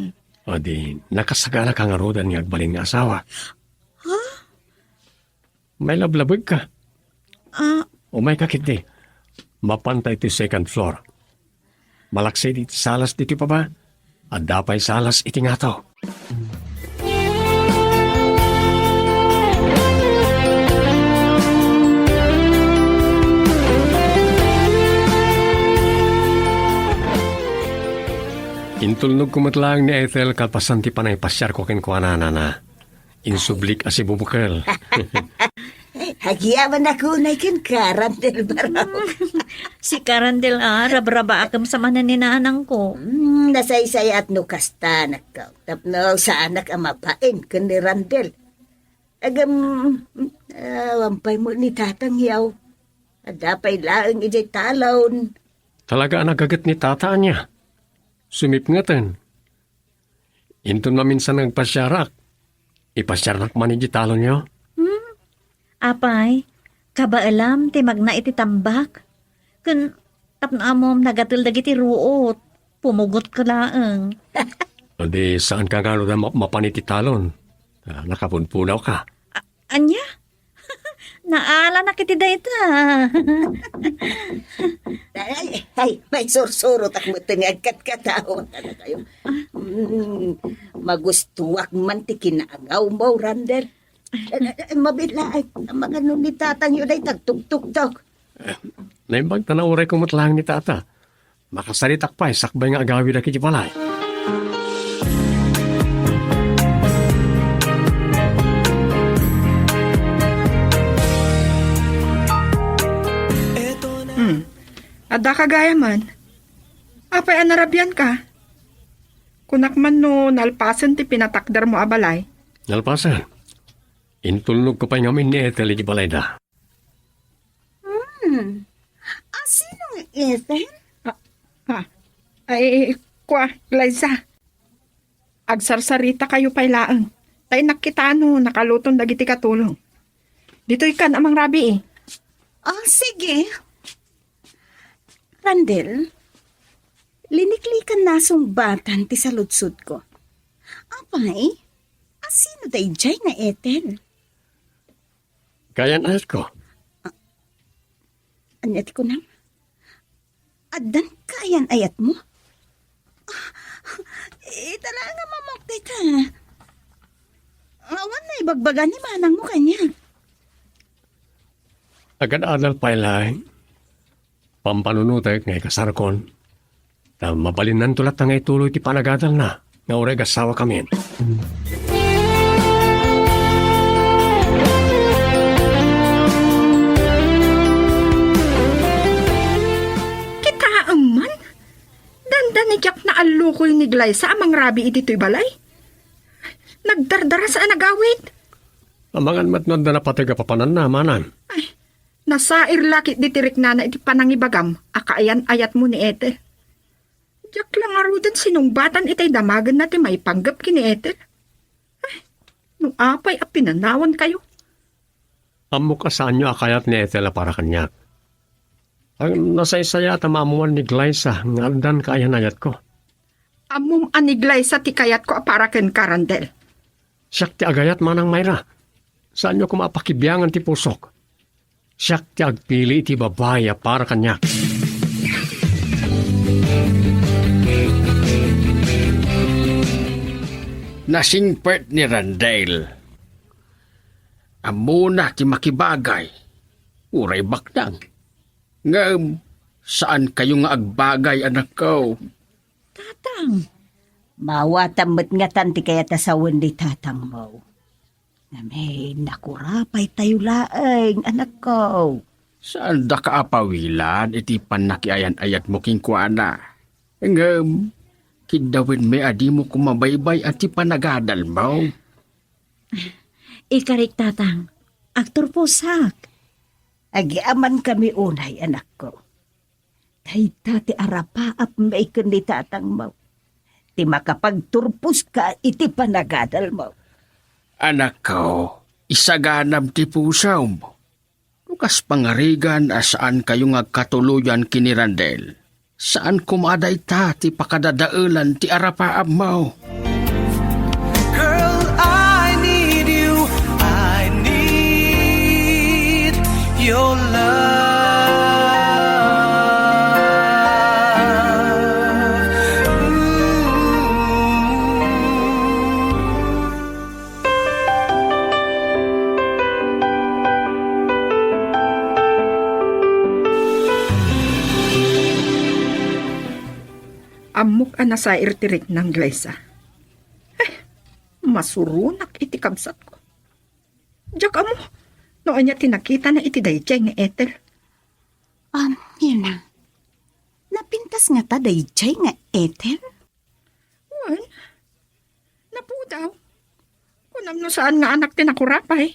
O di, nakasagana ka ngaruden nga agbalin nga asawa. Ha? Mailablabegka. Ah. Umayka ketdi. Mapanta iti second floor. Malaksid iti salas ditoy baba. Adda pay salas iti ngato. Intulnogko met laeng ni Ethel kalpasan ti panangipasiarko kenkuana, nana. Insublik a sibubukel. Agyamanak unay kenka, Randel Barok. Si Karandel a, rabrabaakem sa manen ni nanangko. Hmm, nasaysayaat no kasta, anakko. Tapno saanak a mabain ken ni Randel. Agam, ah, awan pay met ni tatang yaw. Adda pay laeng idiay talon. Talaga a nagaget ni tata ania? Sumipngeten. Inton maminsan nga agpasiarak, ipasiarnak man idiay talonyo? Hmm? Apay, kabaelam ti magna iti tambak. Ken tapno ammom nagatel dagiti ruot, pumugotka laeng. Adi, saanka ngarud a map-, mapan iti talon? Ah, nakapudpudawka. A-, ania? Naalanak iti dayta. Ay, ay, may sursurotak met nga agkatkatawa kadakayo. Mm, magustuak man ti kinaangawmo, Randel. Eh, eh, eh, mabiit laeng, mangano ni tatangyo dayta agtuktuktok. Eh, naimbag ta naurayko met laeng ni tata. Makasaritak pay sakbay nga agawidak iti balay. Hmm. Adda ka gayamen. Apay a narabianka? Kunak man no nalpasen ti pinatakdermo a balay. Nalpasen. Intulnogko pay ngamin ni Ethel iti balayda. Hmm. A, sino nga Ethel? Ah, ah. Ay, kua, Glyza. Agsarsarita kayo pay laeng. Ta innak kita no nakaluton dagiti katulong. Ditoy kan a mangrabii. Ah, sige. Randel, liniklikan nasungbatan ti saludsodko. Apay, a sino daydiay nga Ethel? Kaayan-ayatko. Ania ti kunam? Addan kaayan-ayatmo? Ah, ita laeng a mamok dayta. Awan naibagbaga ni manangmo kaniak. Agad-adal pay laeng. Pampanunotek nga ikasarkon. Ta mabalinnanto latta nga ituloy ti panagadalna nga uray agasawa kamin. Kitaem man, dandani diak naallukoy ni Glyza a mangrabii ditoy balay. Nagdardaras a nagawid. Amangan met no adda napateg a papananna, manang. Ay, nasair la ketdi ti riknana iti panangibagam a kaayan-ayatmo ni Ethel. Diak la ngaruden sinungbatan itay damagenna ti maipanggep ken ni Ethel. Ay, no apay a pinanawankayo? Ammok a saanyo a kayat ni Ethel a para kaniak. Ang nasaysayaat a maammuan ni Glyza nga addan kaayan-ayatko. Ammom a ni Glyza ti kayatko a para kenka, Randel. Siak ti agayat, Manang Mayra. Saanyo koma a pakibiangan ti pusok. Siak ti agpili iti babai a para kaniak. Nasingpet ni Randel. Ammona ti makibagay, uray baknang. Ngem, saankayo nga agbagay, anakko. Tatang, maawatam met ngatan ti kayat a sawen ni tatangmo. Ngem, nakurapay tayo laeng, anakko. Saandaka a pawilan iti pannakiayan-ayatmo kenkuana. Ngem, kiddawenmi a dimo koma baybay-an ti panagadalmo. Ikarik, Tatang, agturposak. Agyamankami unay, anakko. Dayta ti arapaapmi ken ni tatangmo, ti makapagturposka iti panagadalmo. Anakko, isaganam ti pusom. No kas pangarigan a saankayo nga agkatuloyan ken ni Randel, saan koma a dayta ti pakadadaelan ti arapaapmo. Girl, I need you. I need your love. Ooh. Ammok a nasair ti riknam, Glyza. Eh, masuronak iti kabsatko. Diak ammo no ania ti nakitana iti daydiay nga Ethel. Um, Mirna, napintas ngata daydiay nga Ethel? Wen, napudaw. Kunam no saan nga anak ti nakurapay.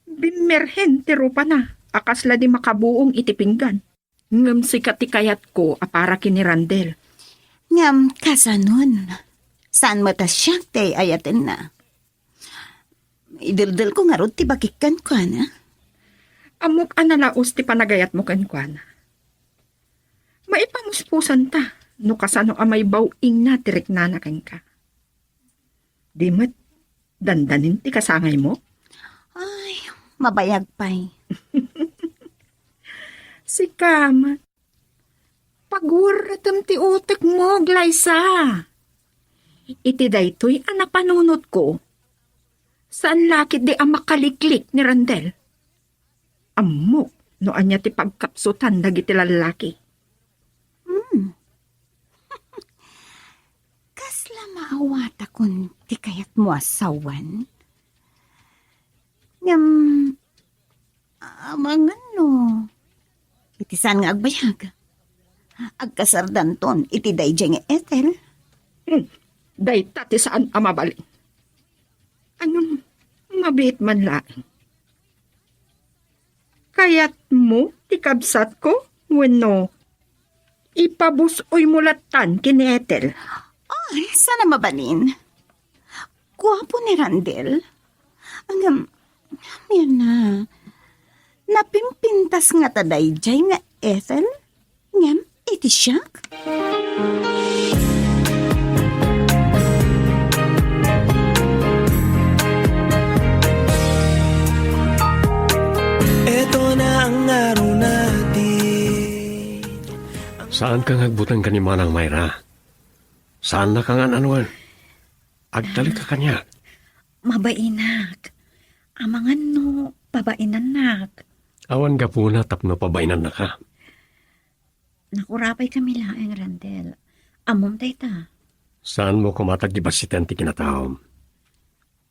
Bimmerhen ti rupana a kasla di makabuong iti pinggan. Ngem sika ti kayatko a para ken ni Randel. Ngem kasanon, saan met a siak ti ay-ayatenna. Ideldelko ngarud ti bagik kenkuana. Ammok a nalaos ti panagayatmo kenkuana. Maipamuspusanta no kasano a maibaw-ingna ti riknana kenka. Di met dandanin ti kasangaymo? Ay, mabayag pay. Sika met, pagwerretem ti utekmo, Glyza. Iti daytoy a napanunotko, saan la ketdi a makaliklik ni Randel. Ammok no ania ti pagkapsutan dagiti lallaki. Hmm. Kasla maawatakon ti kayatmo a sawen? Ngem, amangan no iti saan nga agbayag, agkasardanton iti daydiay nga Ethel. Hmm, dayta ti saan a mabalin. Ngem, mabiit man laeng. Kayatmo ti kabsatko wenno ipabus-oymo lattan ken ni Ethel? Ay, saan a mabalin. Guapo ni Randel. Ngem, Mirna, napimpintas ngata daydiay nga Ethel? Ngem iti siak? Eto na ang araw natin. Saanka nga agbuteng ken ni Manang Mayra? Saannaka nga an-anuen? Agtalek ka kaniak. Mabainak. Amangan no pabainannak. Awan gapuna tapno pabainannaka. Nakurapay kami laeng, Randel. Ammom dayta. Saanmo koma ti agbassiten ti kinataom.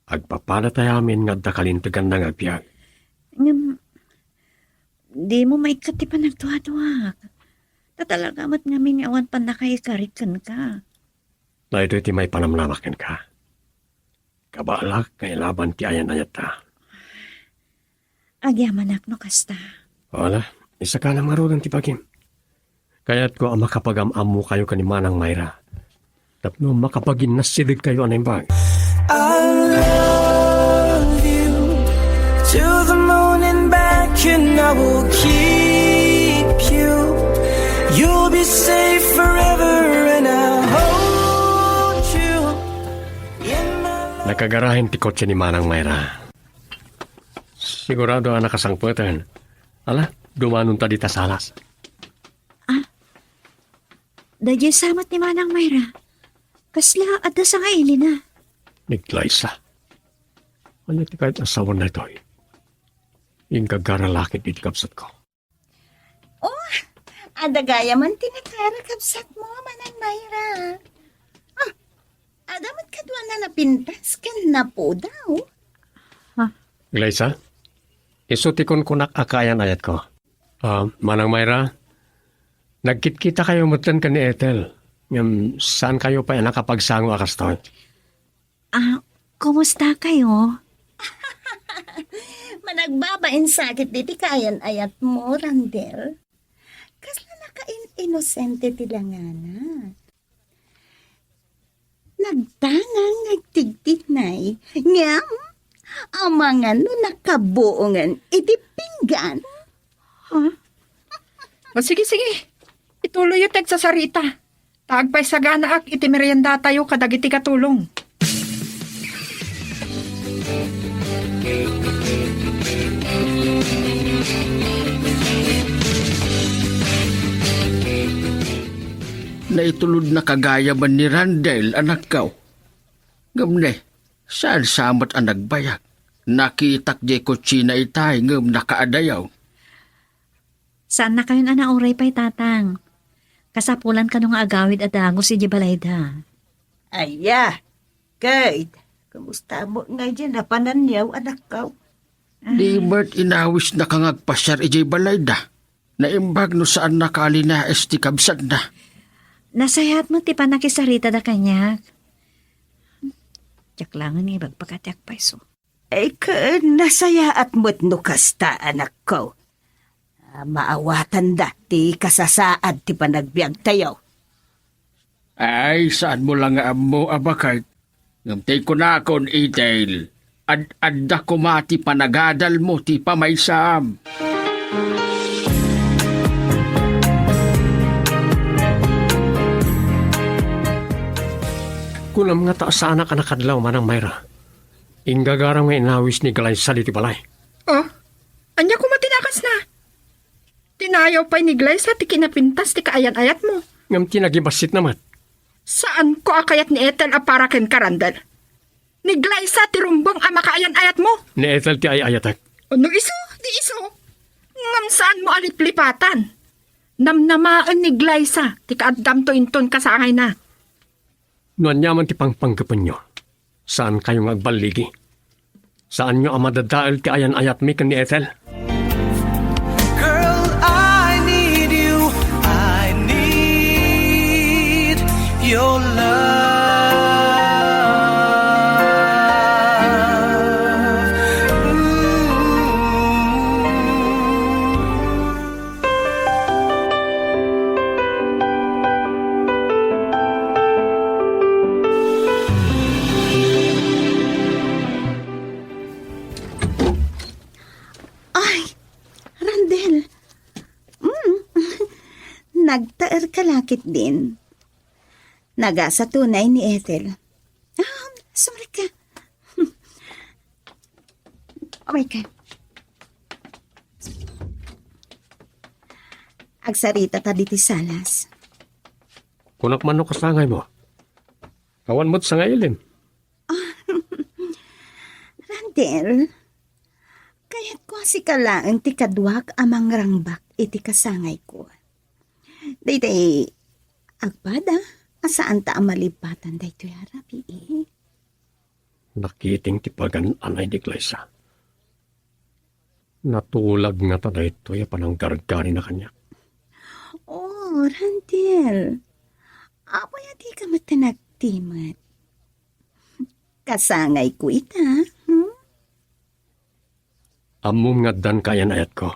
Agpapadatayo amin nga adda kalinteganna nga agbiag. Ngem, dimo maikkat ti panagduaduak. Ta talaga met ngamin nga awan pannakaikarik kenka. Daytoy ti maipanamnamak kenka. Kabaelak nga ilaban ti ayan-ayatta. Agyamanak no kasta. Wala, isaka ngaruden ti bagim. Kayatko a makapagam-ammokayo ken ni Manang Mayra. Tapno makapaginnassidegkayo a naimbag. I'll love you to the moon and back, and I will keep you. You'll be safe forever, and I'll hold you in my love. Nagkagarahen ti kotse ni Manang Mayra. Sigurado a nakasangpeten. Ala, dumanonta dita salas. Ah, daydiay sa met ni Manang Mayra. Kasla adda sangailina. Ni Glyza. Ania ti kayat a sawen daytoy? Inggagara la ketdi ti kabsatko. Oh, adda gayamen ti nakara kabsatmo, Manang Mayra. Ah, adda met kaduana napintas ken napudaw. Ah. Glyza, isu ti kunkunak a kaayan-ayatko. Ah, Manang Mayra, nagkitkitakayo metten ken ni Ethel. Ngem, saankayo pay a nakapagsango a kastoy? Ah, kumusta kayo? Managbabain sakit diti kaayan-ayatmo, Randel. Kasla nakain-inosente ti langana. Nagtanang nga agtigtignay, ngem amangan no nakabuongen iti pinggan. Ha? O, sige, sige. Ituloyyo ti agsasarita. Ta agpaisaganaak iti meriendatayo kadagiti katulong. Naitulodnaka gayamen ni Randel, anakko. Ngem ne, saan sa met a nagbayag. Nakitak diay kutsina itay ngem nakaadayo. Saannakayon a nauray pay, Tatang. Kasapulan kano nga agawid a dagus idiay balayda. Aya, Kate, kumusta mo nga idiay napananyaw, anakko? Di met inawisnaka nga agpasiar idiay balayda. Naimbag no saannaka a linais ti kabsatna. Nasayaat met ti pannakisaritada kaniak. Diak laeng nga ibagbaga ti agpayso. Ay, ken nasayaat met no kasta, anakko. Ah, maawatanda ti kasasaad ti panagbiagtayo. Ay, saanmo la nga ammo, Abaket. Ngem ti kunakon, Ethel, ad-adda koma ti panagadalmo ti pamaysam. Kunam nga ta saanak a nakadlaw, Manang Myra. Inggagaram nga inawis ni Glyza ditoy balay. Ah? Ania koma ti nakasna? Tinayaw pay ni Glyza ti kinapintas ti kaayan-ayatmo. Ngem ti nagibassitna met. Saanko a kayat ni Ethel a para kenka, Randall. Ni Glyza ti rumbeng a makaayan-ayatmo. Ni Ethel ti ay-ayatek. No isu, di isu. Ngem saanmo a liplipatan. Namnamaen ni Glyza ti kaaddamto inton kasangayna. No aniaman ti pangpanggepenyo, saankayo nga agballigi. Saanyo a madadael ti ayan-ayatmi ken ni Ethel. Girl, I need you. I need your love. Ooh. Ay, Randel. Mm. Nagtaer ka la ketdin. Nagasa tunay ni Ethel. Ah, sorry ka. Okay ka. Agsarita ta ditoy salas. Kunak man no kasangaymo. Awan met sangailim. Randel, kayatko a sika laeng ti kaduak a mangrangbak iti kasangayko. Daytoy agpada a saanta a malipatan daytoy a rabii. Nakiting ti pagan-anay ni Glyza. Natulag ngata daytoy a pananggargarina kaniak. Oh, Randel. Apay a dika met nagtimet? Kasangayko ita, hmm? Ammom nga addan kaayan-ayatko.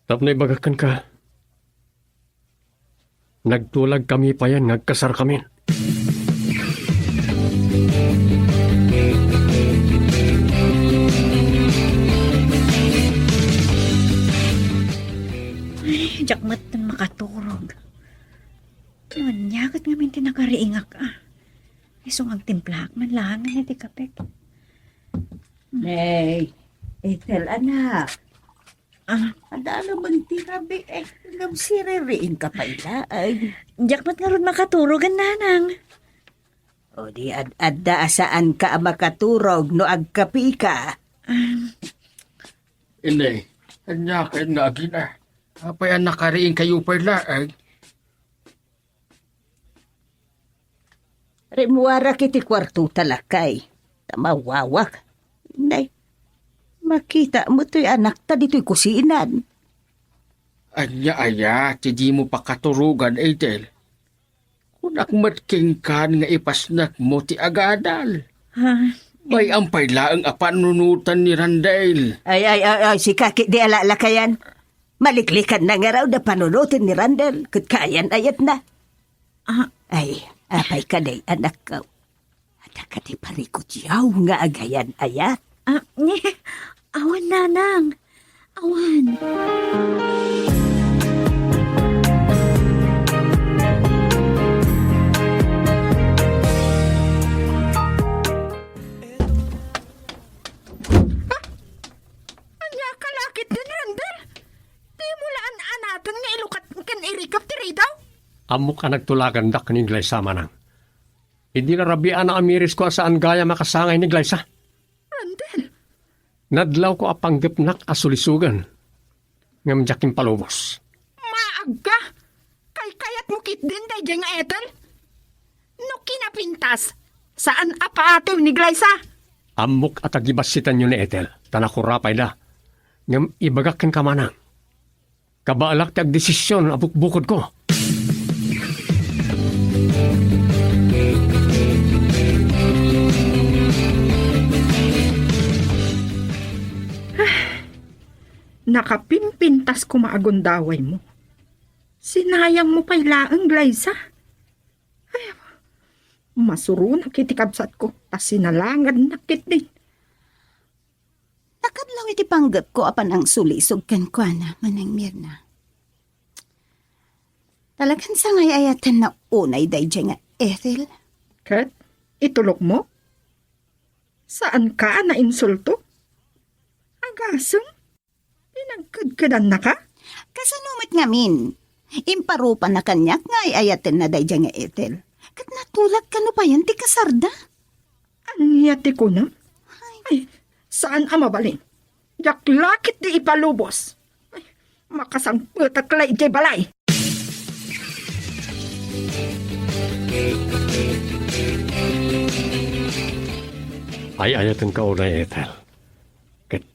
Tapno ibagak kenka, nagtulagkami payen nga agkasarkamin. Ay, diak met makaturog. Ania ket ngamin ti nakariingak, a? Isu nga agtimplaak man laeng iti kapek. Hey, Ethel, anak. Ah. Adda laeng ti rabii, eh. Ngem siririingka pay laeng. Diak met ngarud makaturog, a nanang. O di ad-adda a saanka a makaturog no agkapika. Ah. Inay, ania ket nga agina? Apay a nakariingkayo pay laeng? Rimmuarak iti kuartota, lakay, ta mawawak. Nay, makita mo toy anakta ditoy kusinan. Ania aya ti dimo pakaturogan, Ethel? Kunak met kenka nga ipasnek mo ti agadal. Ha? Bay-am pay laeng a panunotan ni Randel. Ay, ay, ay, ay, sika ketdi a lalakayan. Maliklikanna ngarud a panunoten ni Randel ket kaayan-ayatna. Ah. Ay, apay kadi, anakko? Adda kadi parikutyo nga agayan-ayat? Ah, awan, nanang. Awan. Ah, ania ka la ketdin, Randel? Dimo la an-anaten nga ilukat ken irikep ti ridaw? Ammok a nagtulagandak ni Glyza, manang. Idi narabian a amirisko a saan gayam a kasangay ni Glyza. Randel! Nadlawko a panggepnak a sulisogen, ngem diak impalubos. Maagka! Kayatmo ketdin daydiay nga Ethel? No kinapintas, saan a paatiw ni Glyza? Ammok a tagibassitanyo ni Ethel, ta nakurapayda. Ngem ibagak kenka manang, kabaelak ti agdesision a bukbukodko. Nakapimpintas koma a gundawaymo. Sinayangmo pay laeng, Glyza. Ay, masuronak iti kabsatko, ta sinalangadnak ketdin. Nakadlaw iti panggepko a panangsulisog kenkuana, Manang Mirna. Talagan sangay-ayatenna unay daydiay nga Ethel. Ket itulokmo? Saanka a nainsulto? Agasem? Pinagkedkedannaka? Kasano met ngamin? Imparupanna kaniak nga ay-ayatenna daydiay nga Ethel. Ket natulagka no payen ti kasarda. Ania ti kunam? Ay, saan a mabalin. Diak la ketdi ipalubos. Ay, makasangpetak la idiay balay. Ay-ayatenka unay, Ethel. Ket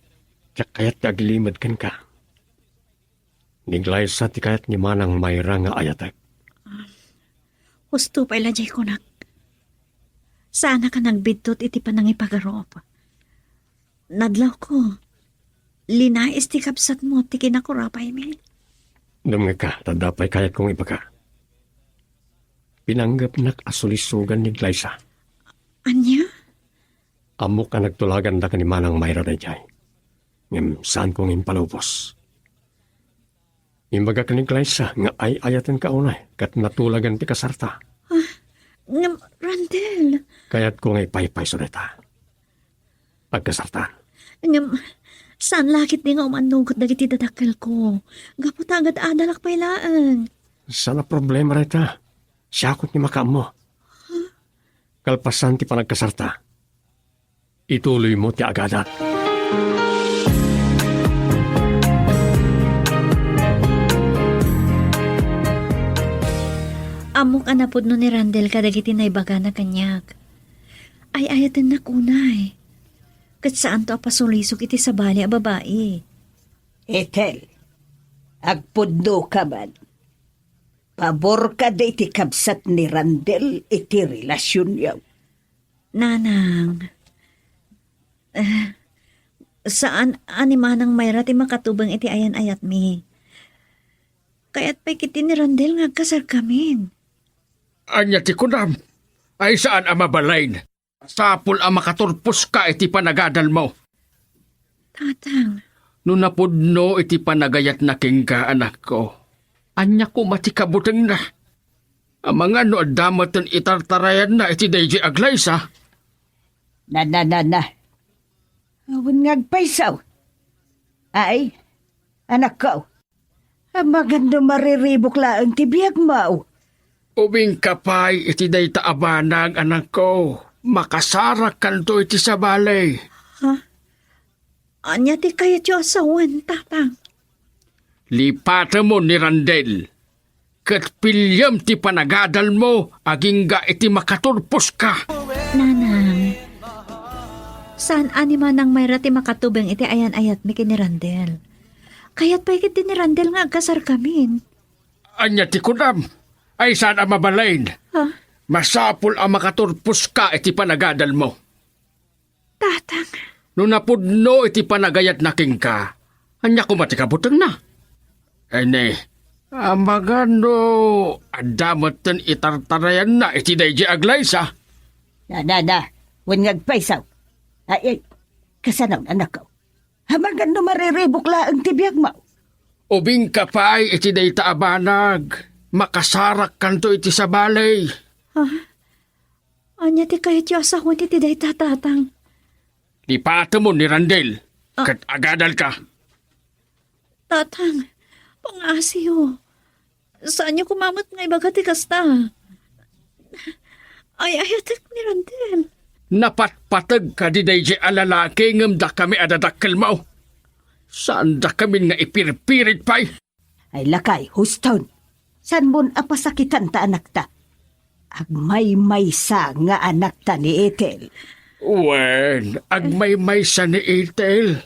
diak kayat ti aglimed kenka. Ni Glyza ti kayat ni Manang Mayra nga ayatek. Husto pay la diay kunak. Saanak a nagbiddut iti panangipagarup. Nadlawko, linais ti kabsatmo ti kinakurapaymi. Dumngegka, ta adda pay kayatko nga ibaga. Pinanggepnak a sulisogan ni Glyza. Ania? Ammok a nagtulagandaka ni Manang Mayra daydiay. Ngem saanko nga impalubos. Imbagak ni Glyza nga ay-ayatenka unay ket natulagan ti kasarta. Ah, ngem, Randel. Kayatko nga ipaypayso dayta. Agkasartan. Ngem, saan la ketdi nga umannugot dagiti dadakkelko. Gapu ta agad-adalak pay laeng. Saan a problema dayta. Siakon ti makaammo. Kalpasan ti panagkasarta, ituloymo ti agadal. Ammok a napudno ni Randel kadagiti naibagana kaniak. Ay-ayatennak unay. Ket saanto a pasulisog iti sabali a babai. Ethel, agpudnoka man. Pabor kadi iti kabsat ni Randel iti relasionyo? Nanang, eh, saan a ni Manang Mayra ti makatubeng iti ayan-ayatmi. Kayat pay ketdi ni Randel nga agkasarkamin. Ania ti kunam? Ay, saan a mabalin. Masapul a makaturposka iti panagadalmo. Tatang. No napudno iti panagayatna kenka, anakko, ania koma ti kabutengna? Amangan no adda metten itartarayanna iti daydiay a Glyza? Na, na, na, na. Awan nga agpayso. Ay, anakko, amangan no mariribuk laeng ti biagmo. Ubingka pay iti dayta a banag, anakko. Makasarakkanto iti sabali. Ha? Ania ti kayatyo a sawen, Tatang? Lipatemon ni Randel, ket piliem ti panagadalmo agingga iti makaturposka. Nanang, saan a ni Manang Mayra ti makatubeng iti ayan-ayatmi ken ni Randel. Kayat pay ketdi ni Randel nga agkasarkamin. Ania ti kunam? Ay, saan a mabalin. Ha? Masapul a makaturposka iti panagadalmo. Tatang. No napudno iti panagayatna kenka, ania koma ti kabutengna? Ay ne, amangan no adda metten itartarayanna iti daydiay a Glyza? Na, na, na. Wen nga agpayso. Ay, ay. Kasano, anakko? Amangan no mariribuk laeng ti biagmo. Ubingka pay iti dayta a banag. Makasarakkanto iti sabali. Ha? Ania ti kayatyo a sawen iti dayta, Tatang? Lipatemon ni Randel, ah, ket agadalka. Tatang, pangngasiyo. Saanyo koma met nga ibaga ti kasta. Ay-ayatek ni Randel. Napatpateg kadi daydiay a lalaki ngem dakami a dadakkelmo. Saan dakamin nga ipirpirit pay? Ay, lakay, huston. Saanmon a pasakitan ta anakta? Agmaymaysa nga anakta ni Ethel. Wen, agmaymaysa ni Ethel.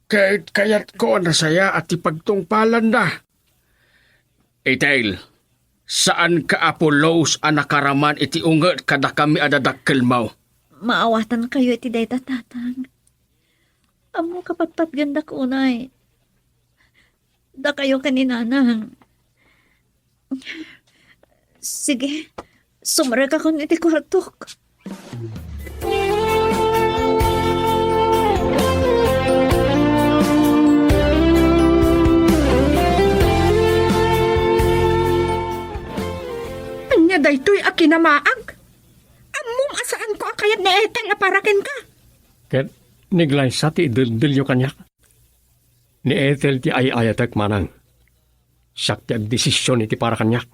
Ket kayatko a nasaya a ti pagtungpalanna. Ethel, saanka a pulos a nakaraman iti unget kadakami a dadakkelmo. Maawatankayo iti dayta, Tatang. Ammoka patpatgendak unay. Dakayo ken ni Nanang. Sige, sumrekakon iti kuartok. Ania daytoy a kinamaag? Ammom a saanko a kayat ni Ethel a para kenka. Ket naglaysa ti ideldelyo kaniak. Ni Ethel ti ay-ayatek, manang. Siak ti agdesision iti para kaniak.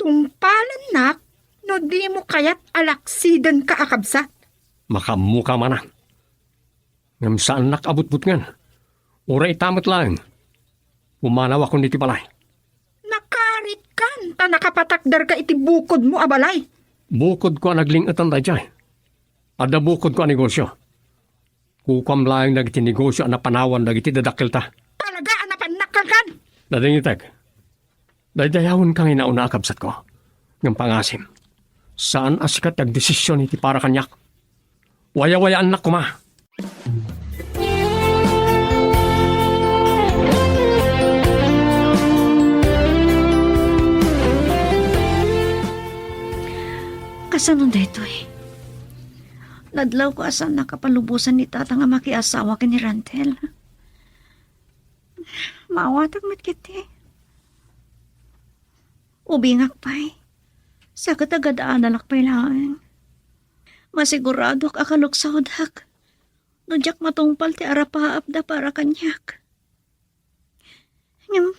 Tungpalennak no dimo kayat a laksidenka a kabsat. Makaammoka, manang. Ngem saannak a butbutngen. Uray ita met laeng. Pumanawakon iti balay. Nakaritkan ta nakapatakderka iti bukodmo a balay. Bukodko a nagling-etan daydiay. Adda bukodko a negosio. Kukuam laeng dagiti negosio a napanawan dagiti dadakkelta. Talaga a napannakkalkan? Nadingitek. Daydayawenka nga inauna a kabsatko. Ngem pangasim, saan a sika ti agdesision iti para kaniak. Wayawayaannak koma. Kasano daytoy? Nadlawko a saannak a palubosan ni Tata nga makiasawa ken ni Randel. Maawatak met ketdi. Ubingak pay. Sa ket agad-adalak pay laeng. Masiguradok a kaluksodak no diak matungpal ti arapaapda para kaniak. Ngem,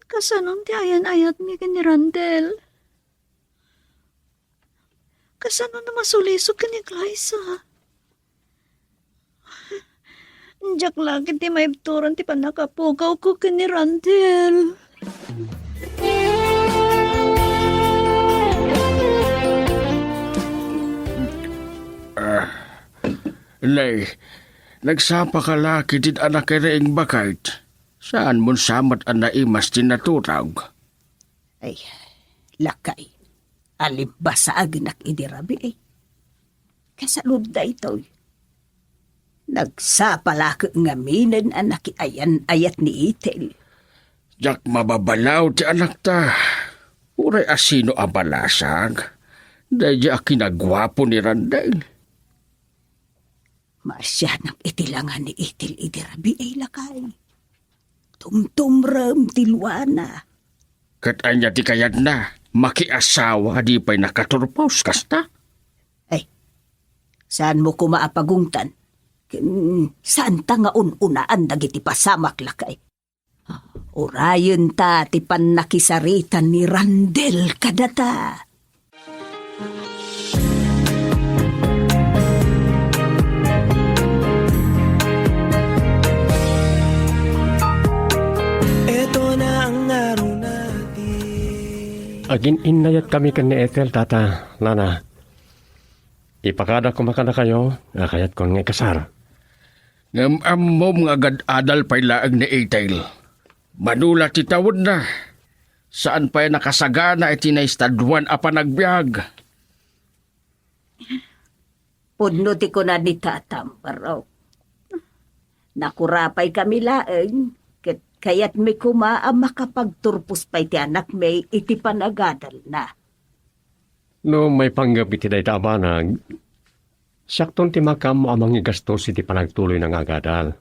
kasano ti ayan-ayatmi ken ni Randel? Kasano no masulisog ken ni Glyza? Diak la ketdi maibturan ti pannakapugawko ken ni Randel. Ah, Nay, nagsapaka la ketdin a nakiriing baket. Saanmon sa met a naimas ti naturog? Ay, lakay, alimbasagnak idi rabii. Kasalud daytoy, nagsapa la ket ngaminen a nakiayan-ayat ni Ethel. Diak mababalaw ti anakta. Uray a sino a balasag, daydiay a kinaguapo ni Randel. Maasianak iti langa ni Ethel idi rabii, lakay. Tumtumrem ti luana. Ket ania ti kayatna? Makiasawa a di pay nakaturpos kasta? Ay, saanmo koma a pagungtan? Ken saanta nga un-unaan dagiti pasamak, lakay. Urayenta ti pannakisarita ni Randel kadata. Agin-innayatkami ken ni Ethel, Tata, Nana. Ipakadak koma kadakayo a kayatkon nga ikasar. Ngem ammom nga agad-adal pay laeng ni Ethel. Mano la ti tawenna, saan pay a nakasagana iti naestaduan a panagbiag. Pudno ti kuna ni Tatam, barok. Nakurapaykami laeng, ket kayatmi koma a makapagturpos pay ti anakmi iti panagadalna. No maipanggep iti dayta a banag, siakton ti makaammo a mangigastos iti panagtuloyna nga agadal.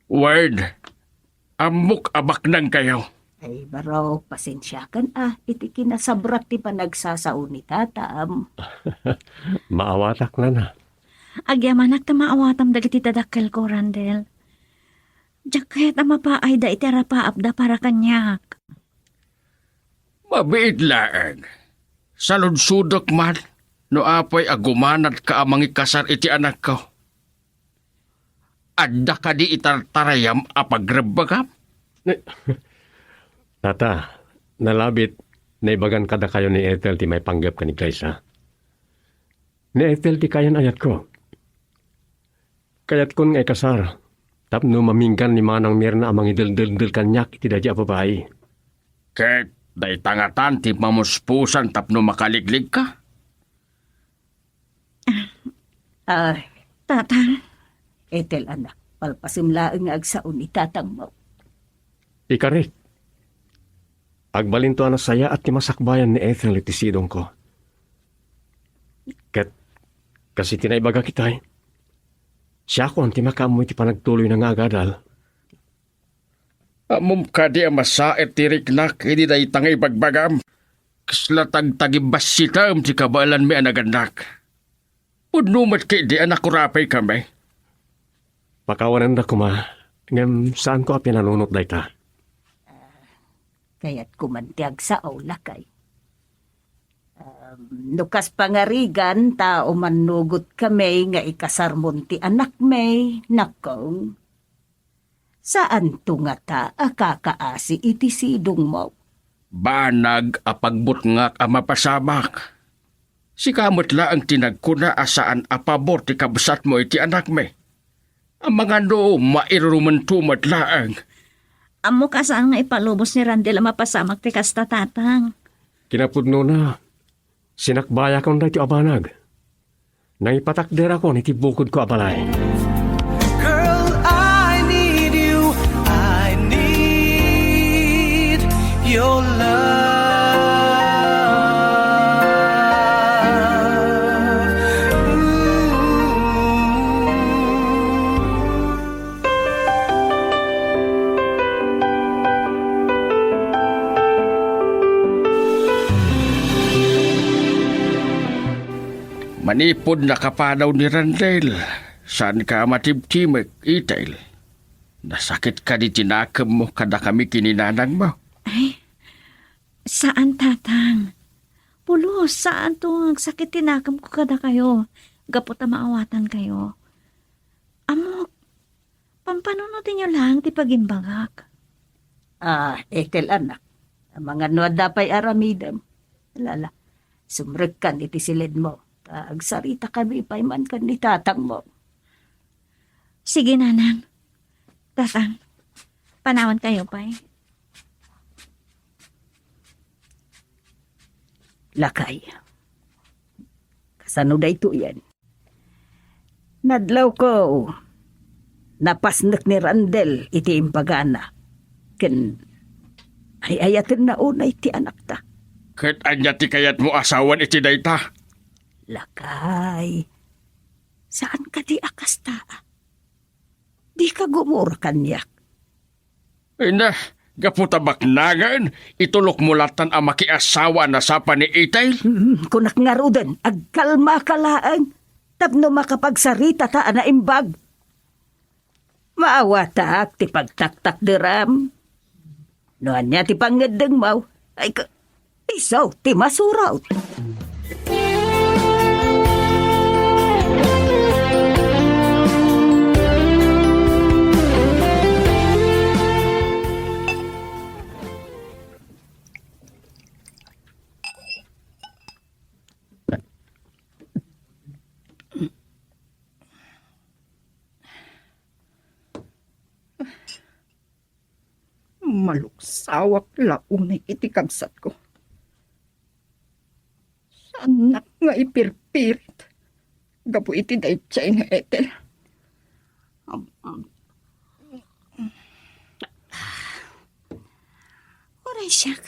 Ward, ammok a baknangkayo. Ay, barok, pasensiakan a iti kinasabrak ti panagsasao ni Tatam. Maawatak, Nana. Agyamanak ta maawatam dagiti dadakkelko, Randel. Diak kayat a mapaayda iti arapaapda para kaniak. Mabiit laeng. Saludsodek man no apay a gumanatka a mangikasar iti anakko. Adda kadi itartarayam a pagrebbegam? Ne-, Tata, nalabit, naibagan kadakayo ni Ethel ti maipanggep ken ni Gracia. Ni Ethel ti kayan-ayatko. Kayatkon nga ikasar, tapno maminggan ni Manang Mirna a mangideldeldel kaniak iti daydi a babai. Ket dayta ngatan ti mamuspusan tapno makaligligka? Ah, Tatang. Ethel, anak, palpasem laeng nga agsao ni tatangmo. Ikarik, agbalinto a nasayaat ti masakbayan ni Ethel iti sidongko. Ket, kas iti naibagak itay, siakon ti makaammo iti panagtuloyna nga agadal. Ammom kadi a masaet ti riknak idi dayta nga ibagbagam? Kasla tagtagibbassitem ti kabaelanmi a nagannak. Pudno met ketdi a nakurapay kami. Pakawanenda koma, ngem saanko a pinanunot dayta. Kayatko man ti agsao, lakay. Em, no kas pangarigan ta umannugot kami nga ikasarmon ti anakmi, nakong, saanto ngata a kakaasi iti sidongmo? Banag a pagbutngak a mapasamak. Sika met laeng ti nagkuna a saan a pabor ti kabsatmo iti anakmi. Amangan no mairurumento met laeng. Ammok a saan nga ipalubos ni Randel a mapasamak ti kasta, Tatang. Kinapudnona, sinakbayakon daytoy a banag. Nangipatakderakon iti bukodko a balay. Girl, I need you. I need your love. Ooh. Manipud nakapanaw ni Randel, saanka a matibtibek, Ethel. Nasakit kadi ti nakemmo kadakami ken ni nanangmo? Ay, saan, Tatang. Pulos, saanto nga agsakit ti nakemko kadakayo gapu ta maawatankayo. Ammok, pampanunotenyo laeng ti pagimbagak. Ah, Ethel, anak. Amangan no adda pay aramidem. Lala, sumrekkan iti siledmo. Ta agsaritakami pay man ken ni tatangmo. Sige, Nanang. Tatang, panawankayo pay. Lakay, kasano daytoyen? Nadlawko, napasnek ni Randel iti imbagana, ken ay-ayatenna unay ti anakta. Ket ania ti kayatmo a sawen iti dayta? Lakay, saan kadi a kasta? Dika gumura kaniak. Ay na, gapu ta baknangen, itulokmo latan a makiasawa a nasapa ni Ethel? Hmm, kunak ngaruden, agkalmaka laeng, tapno makapagsaritata a naimbag. Maawatak ti pagtaktakderam. No ania ti pangngeddengmo, ay ka, isu ti masurot. Maluksawak la unay iti kabsatko. Saannak nga ipirpirit gapu iti daydiay nga Ethel. Uray siak.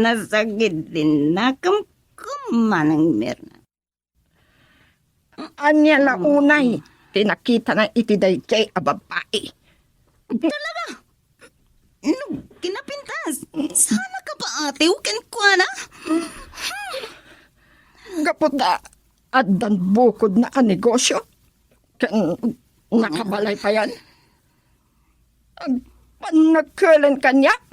Nasagid din nakemko, Manang Mirna. Ania la unay ti nakitana iti daydiay a babbai? Talaga? No kinapintas, saan a kapaatiw kenkuana? Gapu ta addan bukodna a negosio ken nakabalay payen. Agpannagkelen kaniak.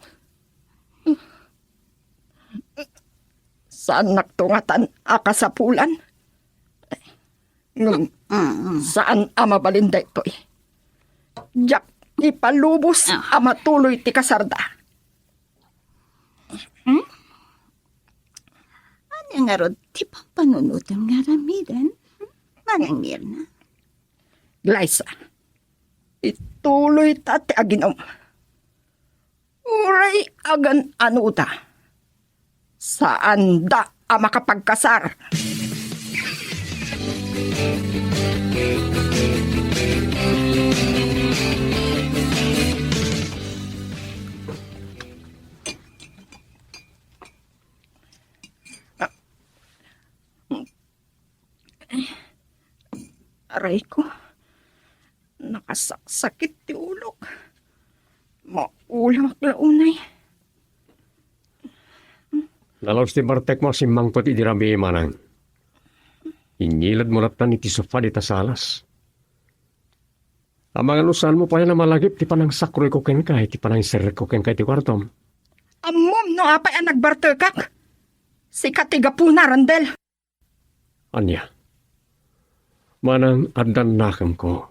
Saannak tungatan a kasapulan. Ngem, mm, saan a mabalin daytoy. Diak ipalubos Ah. a matuloy ti kasarda. Hmm? Ania ngarud ti pampanunotem nga aramiden? Hmm? Manang Mirna? Liza, ituloy ta ti aginom. Uray agan-ano ta, saanda a makapagkasar. Aray ko, nakasaksakit ti ulok. Maulamak la unay. Nalaus ti bartekmo a simmangpet idi rabii, manang. Inyiledmo latta iti sofa dita salas. Amangan no saanmo pay a namalagip ti panangsakroyko kenka iti panangserrekko kenka iti kuartom. Ammom no apay a nagbartekak? Sika ti gapuna, Randel. Ania? Manang addan nakemko,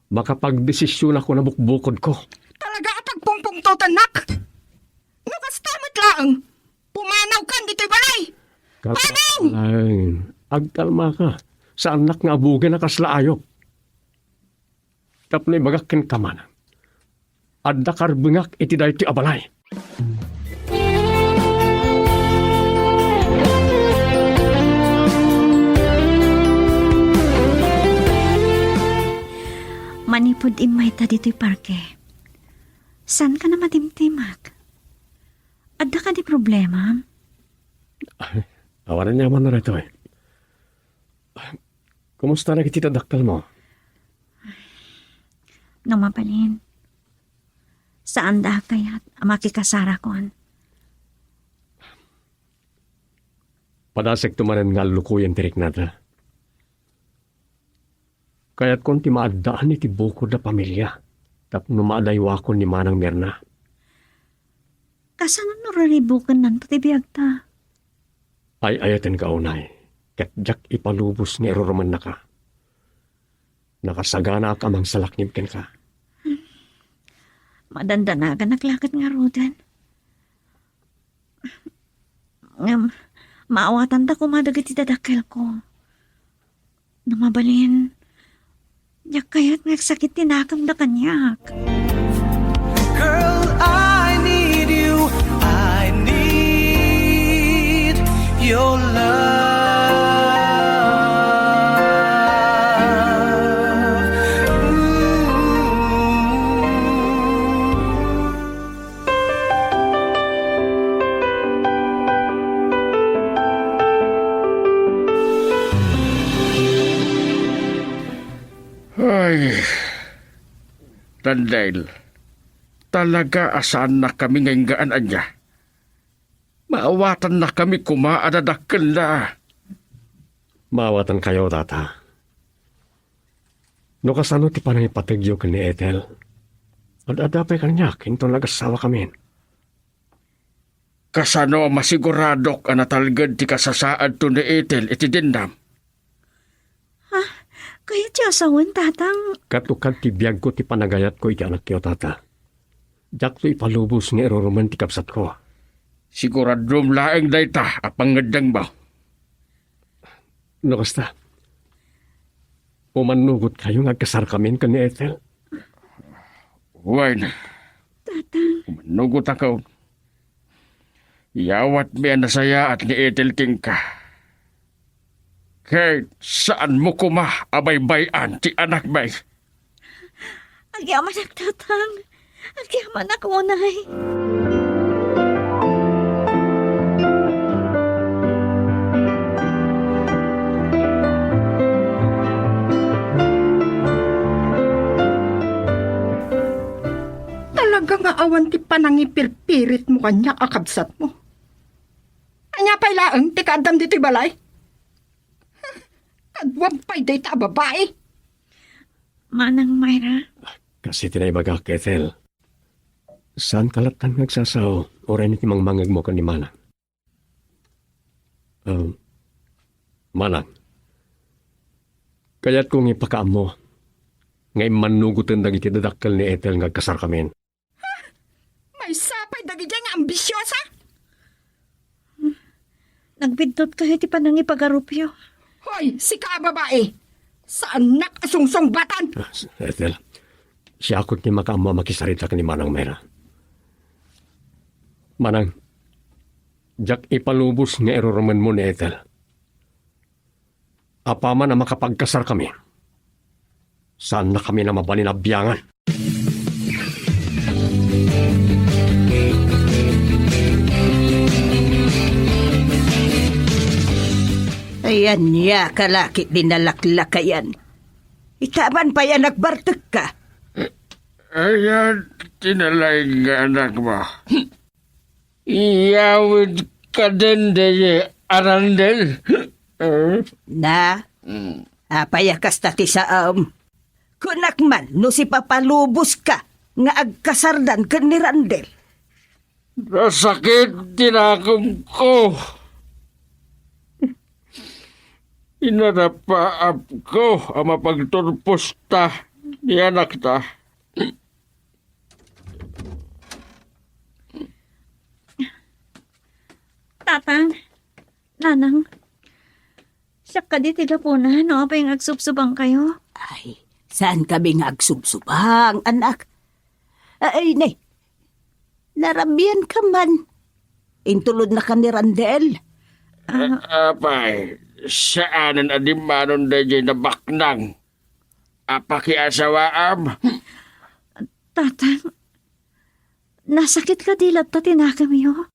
makapagdesisionakon a bukbukodko. Talaga a pagpungpungtotennak? No kasta met laeng, pumanawkan ditoy balay! Kalma Manang! Laeng. Agkalmaka. Saannak nga abugen a kasla ayop. Tapno ibagak kenka, manang, adda karbengak iti daytoy a balay. Manipud immayta ditoy parke, saanka a madimdimak? Adda kadi problema? Awanan yaman na retoy. Kumusta dagiti dadakkelmo? No mabalin, saanda a kayat a makikasarakon. Padasekto manen nga allukoyen ti riknada. Kayatkon ti maaddaan iti bukod a pamilia tapno maadaywakon ni Manang Mirna. Kasano no ruribukennanto ti biagta? Ay-ayatenka unay, ket diak ipalubos nga irurumennaka. Nakasaganaak a mangsalaknib kenka. Madandanaganak la ket ngaruden. Ngem, maawatanta koma dagiti dadakkelko. No mabalin, diak kayat nga agsakit ti nakemda kaniak. Girl, I need you. I need your love. Ooh. Ay, Randel, talaga a saannakami nga inggaan ania. Maawatannakami koma a dadakkelda. Maawatankayo, Tata. No kasano ti panangipategyo ken ni Ethel, ad-adda pay kaniak inton nagassawakamin. Kasano a masiguradok a natalged ti kasasaadto ni Ethel iti dindam? Ha? Kayatyo a sawen, Tatang? Katukad ti biagko ti panagayatko iti anakyo, Tata. Diakto ipalubos nga irurumen ti kabsatko. Siguradom laeng dayta a pangngeddengmo. No kasta, umannugotkayo nga agkasarkamin ken ni Ethel? Wen. Tatang. Umannugotako. Iyawatmi a nasayaat ni Ethel kenka. Ket saanmo koma a baybay-an ti anakmi. Agyamanak, Tatang. Agyamanak unay. Talaga nga awan ti panangipirpiritmo kaniak a kabsatmo. Ania pay laeng ti kaaddam ditoy balay? Kaduam pay dayta a babai. Manang Myra? Kas iti naibagak, Ethel. Saanka lattan nga agsasao, uray no ti mangmangegmo ken ni Manang. Ah, Manang, kayatko nga ipakaammo. nga immannugoten dagiti dadakkel ni Ethel nga agkasarkamin. Maysa pay dagiti nga ambisiosa? Nagbiddutkayo ti panangipagarupyo. Hoy, sika a babai! Saannak a sungsungbatan! Ah, Ethel, siakon ti makaammo a makisarita ken ni Manang Mayra. Manang, diak ipalubos nga irurumenmo ni Ethel. Apaman a makapagkasarkami, saannakami a mabalin a biangan. Ayan ya, kalaki di nalaklakayan. Itaman pay a nagbartekka. Ayan, tinalaing nga anak mo. Iyawid ka den, daydi a Randel. Eh? Na? Mm. Apay a kasta ti saom? Kunak man no sipapaluboska nga agkasardan ken ni Randel. Nasakit ti nakem ko. Inarapaap ko a mapagturposta ni anakta. Tatang, Nanang, siak kadi ti gapuna no apay nga agsubsubankayo? Ay, saan kami nga agsubsubang, anak? Ay, ne, narabian ka man. Intulod na ka ni Randel. Ah. A-, apay, saanen a dimmanon daydiay nabaknang a pakiasawaam? Tatang, nasakit kadi latta ti nakemyo?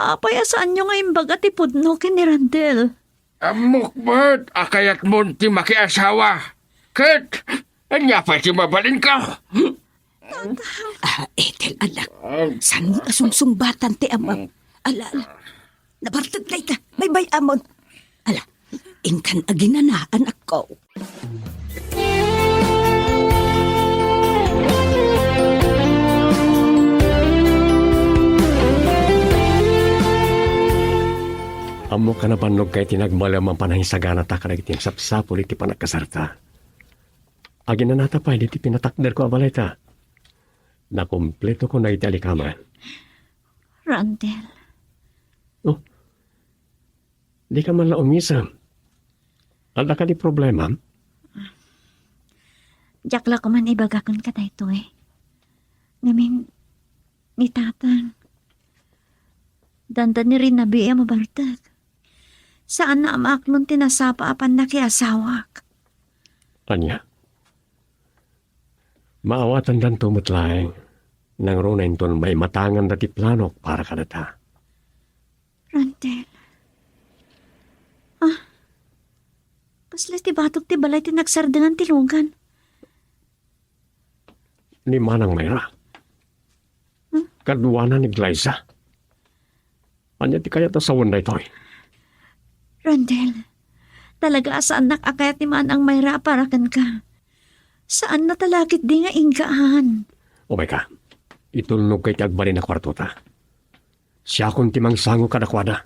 Apay a saanyo nga imbaga ti pudno ken ni Randel? Ammok met a kayatmon ti makiasawa. Ket, ania pay ti mabalinko? Tatang. Ah, Ethel, anak. Saan mo a sungsungbatan ti amam? Ala, ala. Nabartek dayta. Baybay-amon. Ala, inkan aginana, anakko. Ammok a nabannogka iti nagbalem a panangisaganata kadagiti sapsapul iti panagkasarta. Aginanata pay diti pinatakderko a balayta. Nakumpletokon dagiti alikaman. Randel. Oh, dika man la umisem. Adda kadi problemam? Diak la koma ibaga kenka daytoy. Ngamin, ni Tatang, dandani rinnabi a mabartek. Saanna a maaklon ti nasapa a pannakiasawak. Ania? Maawatandanto met laeng, nangruna inton maimatanganda ti planok para kadata. Randel. Ah, kasla ti batok ti balay ti nagsardengan ti lugan. Ni Manang Mayra. Hmm? Kaduana ni Glyza. Ania ti kayat a sawen daytoy? Randel, talaga a saannak a kayat ni Manang Mayra a para kenka. Saanna ta la ketdi nga inggaan. Umayka, itulnogka iti agbalin a kuartota. Siakon ti mangsango kadakuada.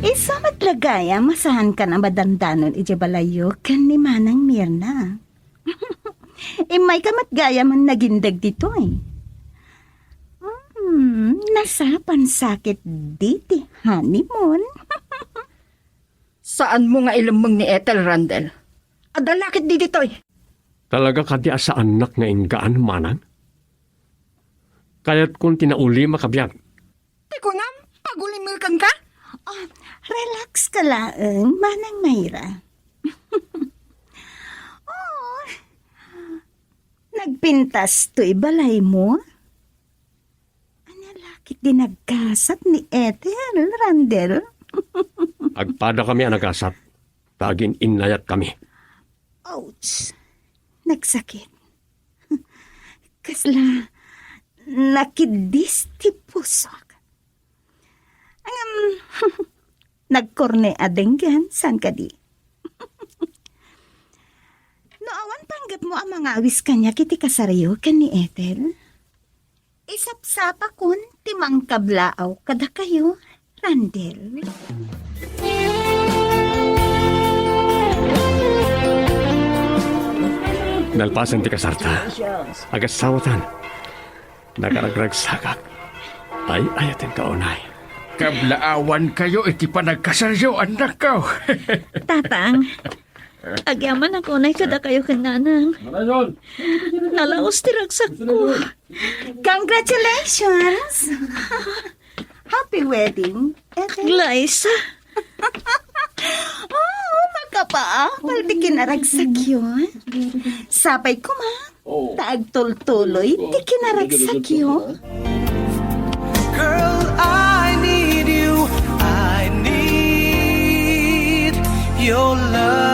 Isu met la gayam a saankan a madandanon idiay balayyo ken ni Manang Mirna. Immayka met gayam a nagindeg ditoy. Hmm, nasapan sakit diti honeymoon. Saanmo nga ilemmeng ni Ethel, Randel? Adda la ketdi ditoy. Talaga kadi a saannak nga inggaan, Manang? Kayatkon ti naulima a biag. Ti kunam, pagulimil kenka? Ah, relax ka laeng, Manang Mayra. Oh, nagpintas toy balaymo? Ania la ketdi nagasat ni Ethel, Randel? Agpadakami a nagasat, ta agin-innayatkami. Ouch! Nagsakit. Kasla nakiddis ti pusok. Ngem, nagkorne a denggen, saan kadi? No awan panggepmo a mangawis kaniak iti kasaryo ken ni Ethel, isapsapakon ti mangkablaaw kadakayo, Randel. Nalpasen ti kasarta, agassawatan. Nakaragragsakak. Ay-ayatenka unay. Kablaawankayo iti panagkasalyo, annakko. Tatang, agyamanak unay kadakayo ken nanang. Nalaus ti ragsakko. Congratulations! Happy wedding, Ethel. Liza! Oh, makapaapal ti kinaragsakyo. Sapay koma, ta agtultuloy ti kinaragsakyo. Girl, I need you. I need your love.